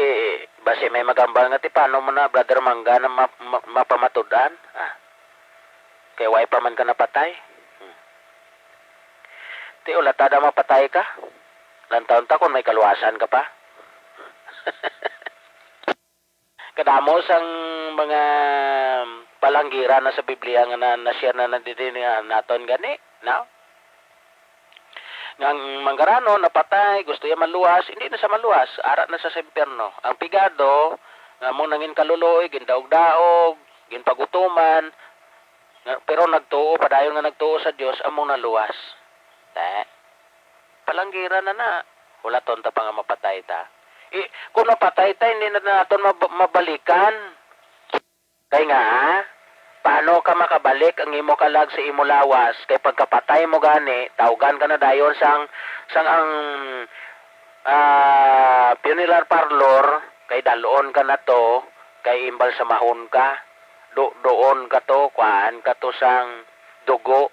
basi may magambal nga, "Ti, paano mo na, Brother Mangga, na ma-, ma-, mapamatud-an?" Ah. Kay wala pa man ka napatay. Hmm. Ti, ulata da mapatay ka. Lantawon ta kung may kaluwasan ka pa. Kadamo sang mga palanggiran na sa Biblia nga na, na-share na, na didi nga naton gani, no? Nga ang manggaranon napatay, gusto iya maluwas, hindi na sa maluwas, ara na sa, sa impyerno. Ang pigado, nga mo nangin kaluloy, gindaog-daog, ginpagutuman, nga, pero nagtuo, padayon nga nagtuo sa Dios, among naluwas. Eh? Palanggiran na na. Hulaton ta pa nga mapatay ta. I, kung mapatay ta, hindi na naton mab-, mabalikan. Kay nga, paano ka makabalik ang imo kalag sa imo lawas? Kay pagkapatay mo gani, tawgan ka na dayon sang, sang ang, ah, funeral parlor, kay dalon ka na to, kay imbalsamahon ka. Do, doon ka to, kuhaan ka to sang dugo.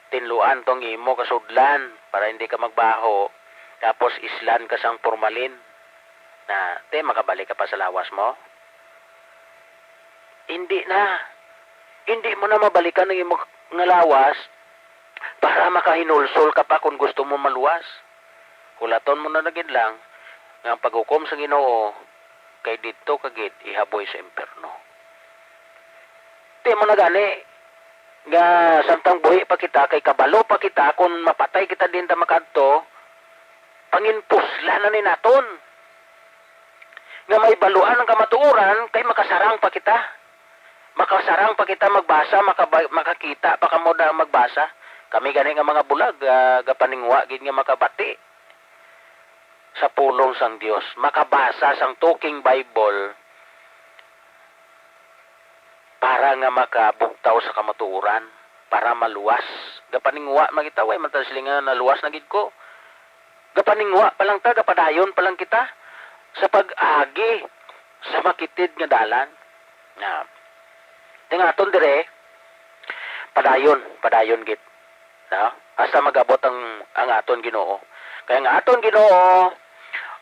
Tinluan tong imo kasudlan para hindi ka magbaho. Tapos islan ka sang formalin. Na, te, makabalik ka pa sa lawas mo? Hindi na. Hindi mo na mabalikan ang imo nga lawas para makahinulsol ka pa kung gusto mo maluwas. Hulaton mo na na gid lang nga ang paghukom sa Ginoo kay didto ka gid ihaboy sa impyerno. Ti mo na gani nga samtang buhi pa kita, kay kabalo pa kita, kung mapatay kita din ta makadto, panginpuslan na ni naton nga may baluan ang kamatuoran, kay makasarang pa kita. Makasarang pa kita magbasa, makaba-, makakita pa kamo na magbasa. Kami gani nga mga bulag, ah, gapaningwa gid nga makabati sa pulong sang Dios, makabasa sang Talking Bible para nga makabugtaw sa kamatuoran, para maluwas. Gapaningwa man kita, way man ta siling nga naluwas na gid ko. Gapaningwa pa lang ta, gapadayon pa lang kita sa pag-agi sa makitid nga dalan. Na, tingaton dire, padayon, padayon gid. No? Hasta mag-abot ang, ang aton Ginoo. Kay ang aton Ginoo,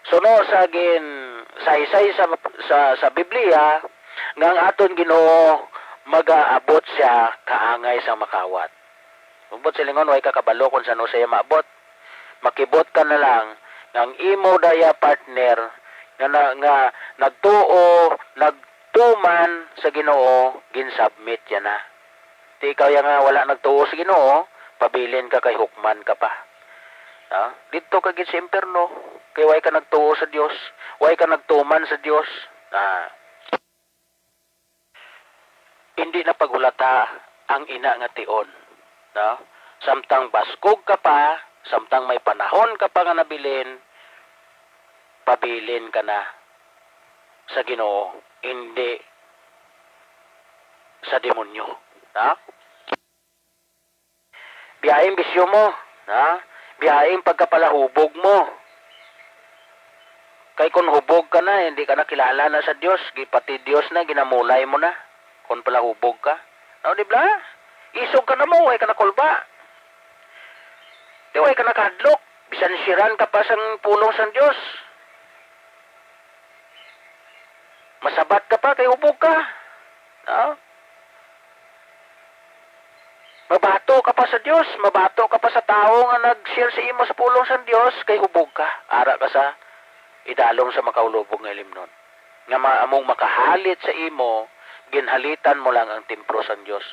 suno sa gin-, saysay sa, sa, sa Biblia, nga ang aton Ginoo magaabot siya kaangay sang makawat. Ambot silingon, way ka kabalo kung sano siya maabot. Makibot ka na lang nga ang imo daya partner nga, na, nga nagtuo, nagtuman sa Ginoo, ginsubmit ya na. Ti ikaw ya nga wala nagtuo sa Ginoo, pabilin ka kay hukman ka pa. Ha? Didto ka gid sa impyerno, kay way ka nagtuo sa Dios, way ka nagtuman sa Dios. Ah. Hindi na paghulata ang ina nga tion, no? Samtang baskog ka pa, samtang may panahon ka pa nga nabilin, pabilin ka na sa Ginoo, hindi sa demonyo, no? Biyai ang bisyo mo, ha? Biyai ang pagkapalahubog mo. Kay kon hubog ka na, hindi ka na kilala na sa Dios, gi-, pati Dios na, ginamulay mo na, kon palahubog ka. No, di ba? Isog ka na mo, way ka na kulba. Di way ka na kahadlok. Bisan siran ka pa sang pulong sang Dios. Masabat ka pa, kay hubog ka. No? Mabato ka pa sa Dios, mabato ka pa sa tawo nga nag-share sa imo sa pulong sang Dios, kay hubog ka. Ara ka sa idalom sa makaulubog nga ilimnon. Nga ma-, among makahalit sa imo, ginhalitan mo lang ang templo sang Dios.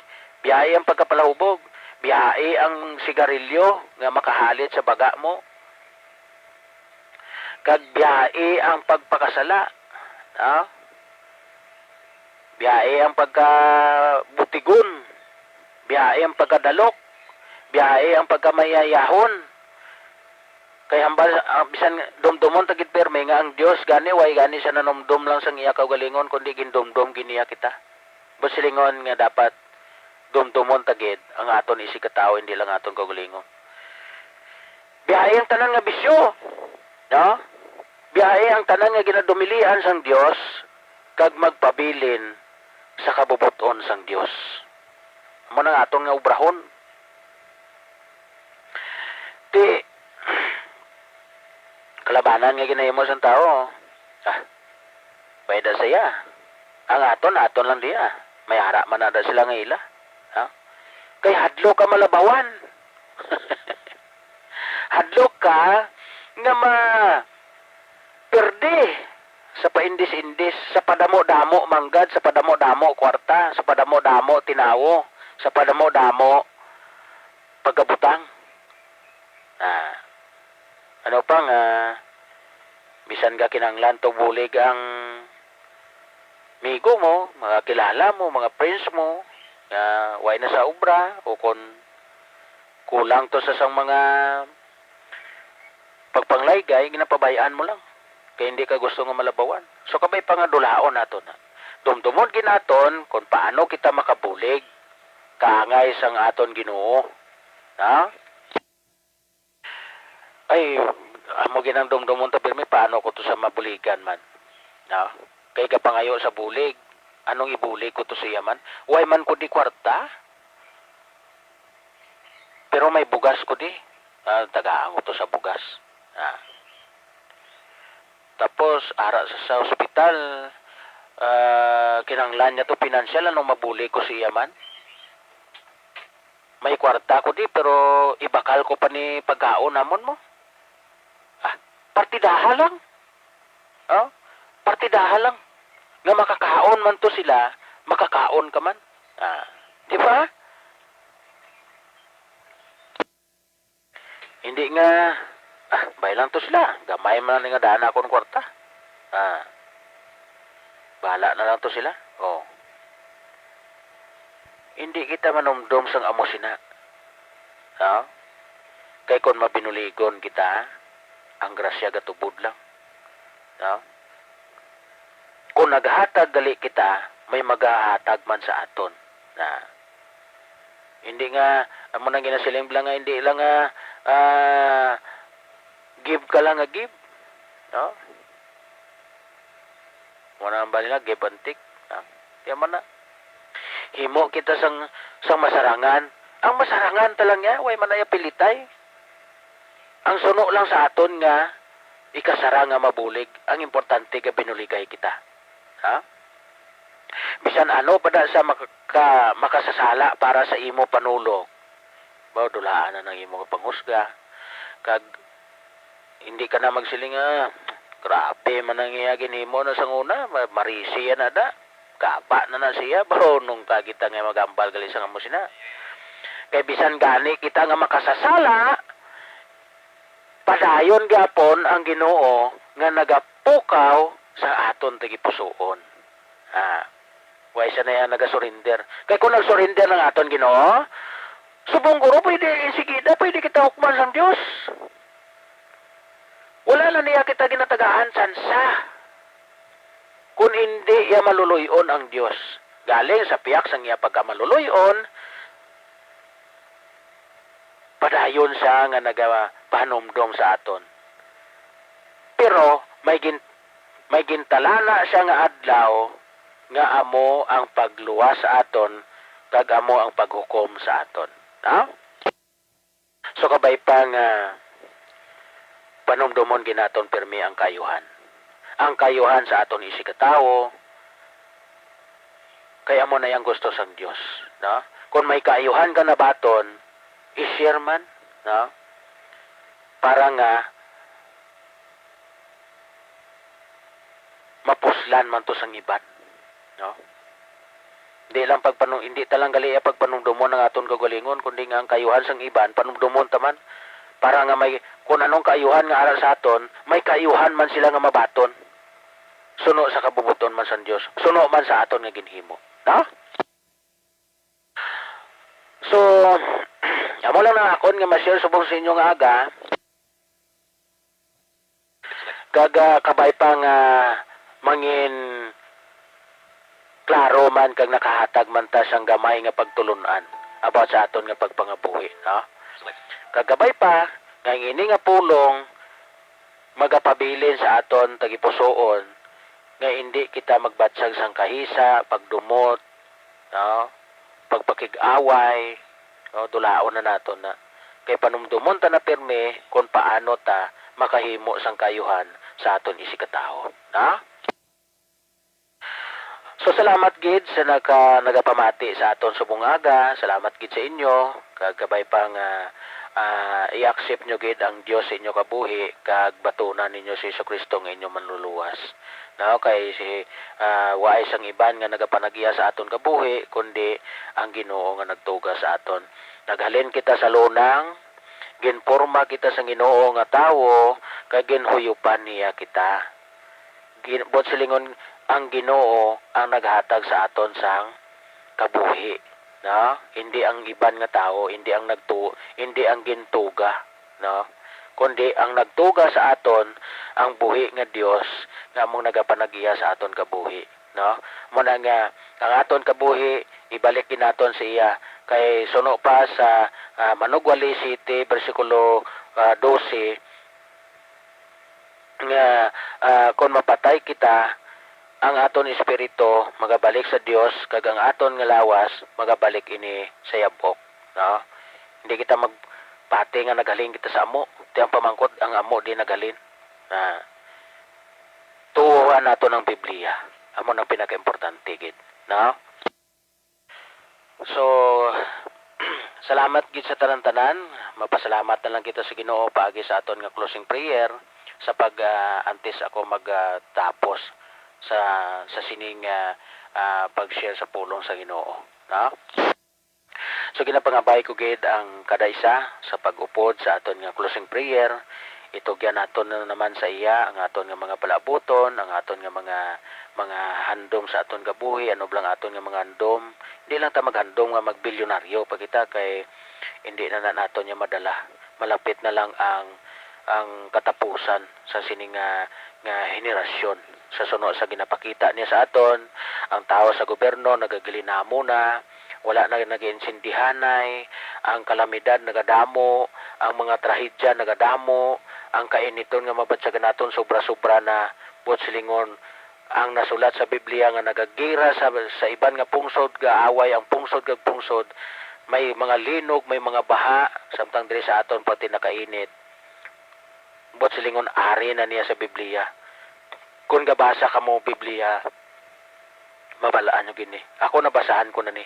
Biyai ang pagkapalahubog, biyai ang sigarilyo nga makahalit sa baga mo. Kag biyai ang pagpakasala, ha? Biyai ang pagkabutigon, biyai ang pagkadalok, biyai ang pagkamayayahon. Kay hambal, ah, bisan dumdumon ta gid pirmi nga ang Dios gani, way gani siya nanumdom lang sang iya kaugalingon, kundi gindumdom gid niya kita. Buot silingon nga dapat dumdumon ta gid ang aton isigkatawo, hindi lang aton kaugalingon. Biyai ang tanan nga bisyo, no? Biyai ang tanan nga ginadumilian sang Dios, kag magpabilin sa kabubot-on sang Dios. Amo na nga aton nga obrahon. Ti, kalabanan nga ginahimo sang tawo, ah, pwede sa iya. Ang aton, aton lang diya. May ara man na sila nga ila. Ha? Kay hadlok ka malabawan. Hadlok ka nga ma-, pirdi sa paindis-indis, sa padamo-damo manggad, sa padamo-damo kwarta, sa padamo-damo tinawo, sa padamo-damo pagkabutang. Ah, ano pa nga, bisan ka kinahanglan to bulig ang migo mo, mga kilala mo, mga friends mo, nga way na sa obra, o kon kulang to sa sang mga pagpanglaygay, ginapabay-an mo lang. Kay hindi ka gusto nga malabawan. So, kabay pa nga dulaon nato na. Dumdumon ginaton kung paano kita makabulig kaangay sang aton Ginoo. Ha? Ay, amo ginang dumdumon ta pirmi, paano ko to sa mabuligan man? Ha? Kay kapangayo sa bulig, anong ibulig ko to sa iya man? Way man ko di kwarta? Pero may bugas ko di. Ah, tagaan ko to sa bugas. Ah. Tapos, ara sa, sa ospital, ah, kinahanglan niya to pinansyal, ano, mabuli ko siya man? May kwarta ko di, pero ibakal ko pa ni pagkaon namon mo. Ah, partidaha lang. Oh, partidaha lang. Nga makakaon man to sila, makakaon ka man. Ah, di ba? Hindi nga, ah, bay lang to sila. Gamay man nga daan akon kwarta. Ah, bahala na lang to sila. Oh. Hindi kita manumdom sang amo sina. Ha? Kay kon mabinuligon kita, ang grasya gatubod lang. Ha? Kung naghatag gali kita, may magahatag man sa aton. Na, hindi nga, amo nang ginasiling lang nga, hindi lang nga, ah, give ka lang nga give. No? Wala ang bali na, give and take. Ha? Kaya man na. Himo kita sang, sang masarangan. Ang masarangan talang niya, way man na iya pilitay. Ang suno lang sa aton nga ikasarang nga mabulig, ang importante nga binuligay kita. Ha? Bisan ano pa da sa maka-, makasasala para sa imo panulok, ba, dulaan na nang imo panghusga. Kag hindi ka na magsiling, "Ah, grabe man ang iya ginhimo na sang una, ma-, marisi na da." Kaba na na siya, bro, nung ka kita nga magambal gali sa amo sina. Kay bisan gani kita nga makasasala, padayon gyapon ang Ginoo nga nagapukaw sa aton tagipusoon. Ah, way sa na yan nagasurrender. Kay kung nagsurrender ang aton Ginoo, subong guro pwede, insigida pwede kita hukman sang Dios. Wala na niya kita ginatagaan tsansa. Kun indi iya maluluy-on ang Dios, galing sa piyak sang iya pagkamaluloy-on, padayon siya nga nagapahanumdom sa aton. Pero may gin-, may gintalana siya nga adlaw nga amo ang pagluwas sa aton kag amo ang paghukom sa aton. Ha? So, kabay pa nga panumdomon gid naton pirmi ang kaayuhan. Ang kaayuhan sa aton isigkatawo, kay amo na ang gusto sang Dios, no? Kung may kaayuhan ka nabaton, i-share man, no? Para nga mapuslan man to sang iban, no? Hindi lang pagpanu-, hindi ta lang gali iya pagpanumdomon ang aton kaugalingon, kundi nga ang kaayuhan sang iban, panumdomon ta man, para nga may, kun anong kaayuhan nga ara sa aton, may kaayuhan man sila nga mabaton, suno sa kabubot-on man sang Dios, suno man sa aton nga ginhimo, no? So, amo lang ang akon nga ma-share subong sa inyo nga aga. Kag, ah, kabay pa nga mangin klaro man kag nakahatag man ta sang gamay nga pagtulon-an about sa aton nga pagpangabuhi, no? Kag kabay pa nga ang ini nga pulong magapabilin sa aton tagipusoon nga indi kita magbatyag sang kahisa, pagdumot, no? Pagpakig-away, no? Dulaon na naton na. Kay panumdomon ta na pirme kon paano ta makahimo sang kaayuhan sa aton isigkatawo, no? So, salamat gid sa naka-, nagapamati sa aton subong aga. Salamat gid sa inyo. Kag kabay pa nga, ah, i-accept nyo gid ang Dios sa inyo kabuhi, kag batunan ninyo si Jesu-Cristo nga inyo Manluluwas. No, kay si, ah, waay sang iban nga nagapanag-iya sa aton kabuhi, kundi ang Ginoo nga nagtuga sa aton. Naghalin kita sa lunang, ginporma kita sang Ginoo nga tawo, kag ginhuyupan niya kita. Gin-, buot silingon, ang Ginoo ang naghatag sa aton sang kabuhi, no? Hindi ang iban nga tawo, hindi ang nagtu-, hindi ang gintuga, no? kundi ang nagtuga sa aton ang buhi nga Dios nga among nagapanag-iya sa aton kabuhi, no? Mo na nga ang aton kabuhi ibalik gid naton sa iya, kay suno pa sa, ah, Manugwali siyete, bersikulo, ah, dose, nga, ah, kon mapatay kita, ang aton espiritu magabalik sa Dios, kag ang aton nga lawas magabalik ini sa yab-ok, no? Hindi kita magpati nga naghalin kita sa amo. Ti ang pamangkot, ang amo di naghalin. Ah, tuohan naton ang Biblia. Amo nang pinakaimportante gid, no? So, salamat gid sa tanan-tanan. Mapasalamat na lang kita sa Ginoo paagi sa aton nga closing prayer sa pag, ah, antes ako mag, ah, tapos sa, sa sining, ah, ah, pag-share sa pulong sa Ginoo, no? So, ginapangabay ko gid ang kada isa sa pag-upod sa aton nga closing prayer. Itugyan naton na naman sa iya ang aton nga mga palaabuton, ang aton nga mga, mga handom sa aton kabuhi, ano bala ang aton nga mga handom. Hindi lang ta maghandom nga magbilyonaryo pa kita, kay hindi na, na naton niya madala. Malapit na lang ang, ang katapusan sa sini nga, nga henerasyon. Sa suno sa ginapakita niya sa aton, ang tawo sa gobyerno nagagilinamo na, wala na nagaintindihanay, ang kalamidad nagadamo, ang mga trahedya nagadamo, ang kainiton nga mabatyagan naton sobra-sobra na, buot silingon, ang nasulat sa Biblia nga nagagira sa, sa iban nga pungsod, gaaway ang pungsod kag pungsod, may mga linog, may mga baha, samtang diri sa aton pati nakainit. Buot silingon, ari na niya sa Biblia. Kon gabasa kamo Biblia, mabalaan nyo gini. Ako, nabasahan ko na ni.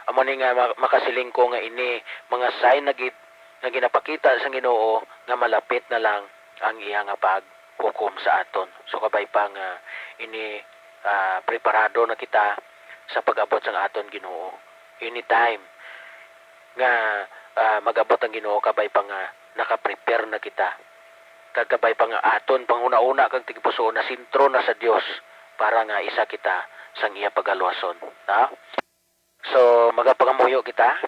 Amo ni nga ma-, makasiling ko nga ini mga sign na gid nga ginapakita sang Ginoo nga malapit na lang ang iya nga paghukom sa aton. So, kabay pa nga ini, ah, preparado na kita sa pag-abot sang aton Ginoo. Anytime nga, ah, mag-abot ang Ginoo, kabay pa nga naka-prepare na kita. Kag kabay pa nga aton panghunahuna kag tagipusoon na sentro na sa Dios para nga isa kita sang iya pagaluwason. Ha? So, magapangamuyo kita.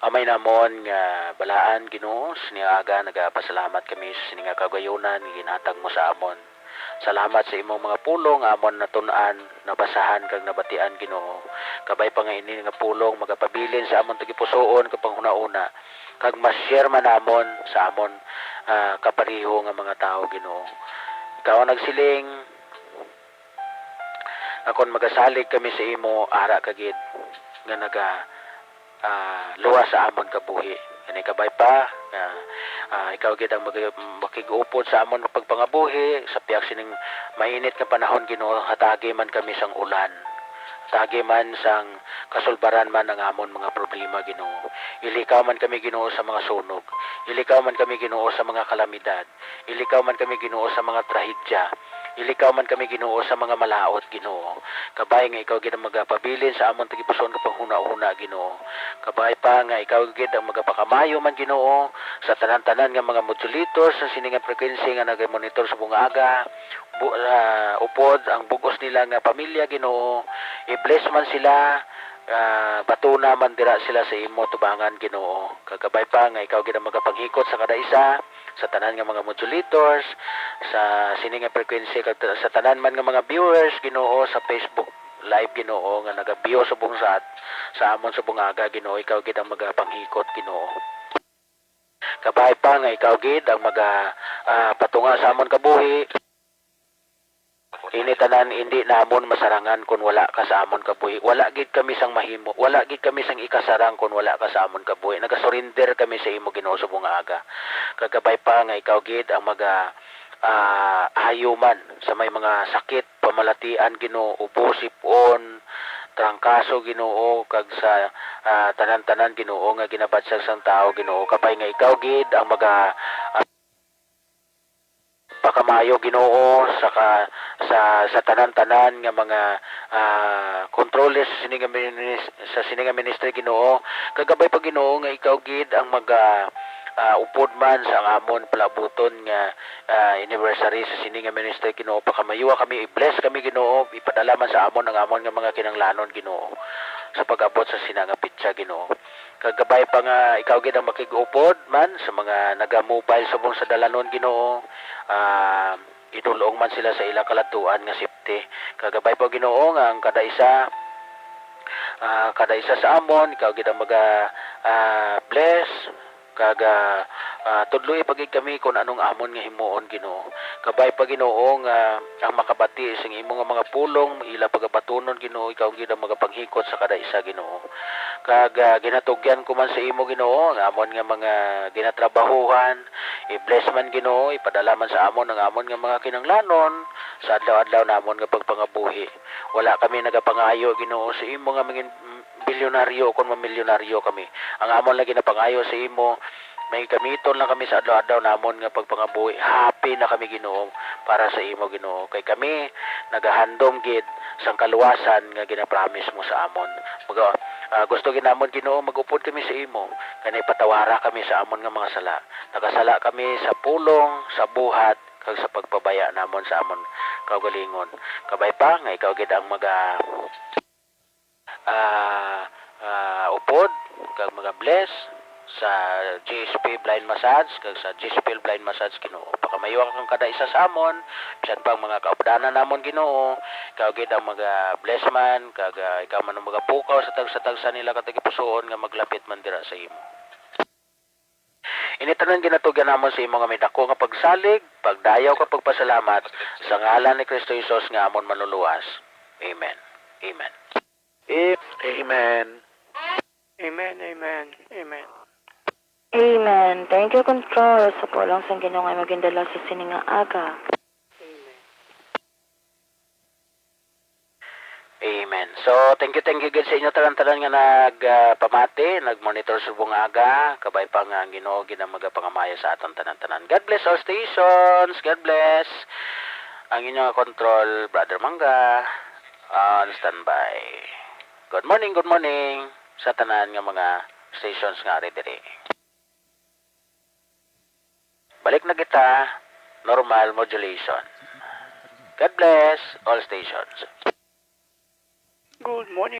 Amay namon nga balaan, Ginoo, sini nga aga nagapasalamat kami sa sini nga kaugayunan nga ginhatag mo sa amon. Salamat sa imong mga pulong nga amon natun-an, nabasahan, kag nabatian, Ginoo. Kabay pa nga ini nga pulong magapabilin sa amon tagipusoon kag panghunahuna, kag ma-share man namon sa amon, ah, kapareho nga mga tawo, Ginoo. Ikaw ang nagsiling, nga kon magasalig kami sa imo, ara ka gid nga naga, ah, luwas sa amon kabuhi. Gani, kabay pa nga, ah, ikaw gid ang mag-, makig-upod sa amon pagpangabuhi sa pihak sining mainit nga panahon, Ginoo. Hatagi man kami sang ulan, hatagi man sang kasulbaran man ang amon mga problema, Ginoo. Ilikaw man kami, Ginoo, sa mga sunog. Ilikaw man kami, Ginoo, sa mga kalamidad. Ilikaw man kami, Ginoo, sa mga trahedya. Ilikaw man kami, Ginoo, sa mga malaut, Ginoo. Kabay nga ikaw gid ang magapabilin sa amon tagipusoon nga panghunahuna, Ginoo. Kabay pa nga ikaw gid ang magapakamayo man, Ginoo, sa tanan-tanan nga mga modulators sa sini nga frequency nga nagamonitor sa bung-aga. Bu-, ah, upod ang bug-os nila nga pamilya, Ginoo. I-bless man sila, ah, batuna man dira sila sa imo tubangan, Ginoo. Kag kabay pa nga ikaw gid ang magapanghikot sa kada isa, sa tanan nga mga modulators, sa sini nga frequency, kag ta-, sa tanan man nga mga viewers, Ginoo, sa Facebook Live, Ginoo, nga nagabiyo subong sa at-, sa amon subong aga, Ginoo, ikaw gid ang magapanghikot, Ginoo. Kabay pa nga ikaw gid ang maga, ah, patunga sa amon kabuhi. Ini tanan indi namon masarangan kon wala ka sa amon kabuhi. Wala gid kami sang mahimo, wala gid kami sang ikasarang kon wala ka sa amon kabuhi. Nagasurinder kami sa imo, Ginoo, subong nga aga. Kag kabay pa nga ikaw gid ang maga, ah, ayo man sa may mga sakit, pamalatian, Ginoo, ubo, sip-on, trangkaso, Ginoo, kag sa, ah, tanan-tanan, Ginoo, nga ginabatyag sang tawo, Ginoo. Kabay nga ikaw gid ang maga, ah, pakamayo, Ginoo, sa ka-, sa, sa tanan-tanan nga mga, ah, kontroles sa sini nga minis-, sa sini nga ministry, Ginoo. Kag kabay pa, Ginoo, nga ikaw gid ang maga, ah, upod man sa amon palabuton nga, ah, anniversary sa sini nga ministry, Ginoo. Pakamayoa kami, i-bless kami, Ginoo. Ipadala man sa amon ang amon nga mga kinahanglanon, Ginoo. sa pag-abot sa sina nga petsa, Ginoo. Kag kabay pa nga ikaw gid ang makig-upod man sa mga naga-mobile subong sa dalanon, Ginoo. Ah, idul-ong man sila sa ila kaladtuan nga safety. Kag kabay pa, Ginoo, nga ang kada isa, ah, kada isa sa amon, ikaw gid ang maga, ah, bless, kag, ah, ah, tudloi pa gid kami kon anong amon nga himuon, Ginoo. Kabay pa, Ginoo, nga ang makabati sing imo nga mga pulong, ila pagabatunon, Ginoo, ikaw gid ang magapanghikot sa kada isa, Ginoo. Kag, ah, ginatugyan ko man sa imo, Ginoo, ang amon nga mga ginatrabahuhan, i-bless man, Ginoo, ipadala man sa amon ang amon nga mga kinahanglanon sa adlaw-adlaw namon nga pagpangabuhi. Wala kami nagapangayo, Ginoo, sa imo nga mangin-, bilyonaryo kon mamilyonaryo kami. Ang amon lang ginapangayo sa imo, may gamiton lang kami sa adlaw-adlaw namon nga pagpangabuhi. Happy na kami, Ginoo, para sa imo, Ginoo. Kay kami nagahandom gid sang kaluwasan nga ginapromise mo sa amon. Maga-, ah, gusto gid namon, Ginoo, mag-upod kami sa imo, kay ipatawara kami sa amon nga mga sala. Nakasala kami sa pulong, sa buhat, kag sa pagpabaya namon sa amon kaugalingon. Kabay pa nga ikaw gid ang maga-, ah, ah, upod kag maga-bless sa G S P Blind Massage kag sa G S P Blind Massage, Ginoo. Pakamayo ka kang kada isa sa amon, bisan pa ang mga kaupdanan namon, Ginoo. Ikaw gid ang maga-bless man, kag, ah, ikaw man ang magapukaw sa tagsa-tagsa nila ka tagipusoon nga maglapit man dira sa imo. Ini tanan ginatugyan namon sa imo nga may dako nga pagsalig, pagdayaw, kag pagpasalamat sa ngalan ni Cristo Jesus nga amon Manluluwas. Amen. Amen. Amen. Amen, amen, amen. Amen. Thank you, Control, sa pulong sang Ginoo nga imo gindala sa sini nga aga. Amen. So, thank you, thank you gid sa inyo tanan-tanan nga nag, ah, pamati, nag-monitor subong aga. Kabay pa nga ang Ginoo gid ang magapangamaya sa aton tanan-tanan. God bless all stations. God bless. Ang inyo nga control, Brother Mangga, on standby. Good morning, good morning sa tanan nga mga stations nga ari diri. Balik na kita, normal modulation. God bless all stations. Good morning.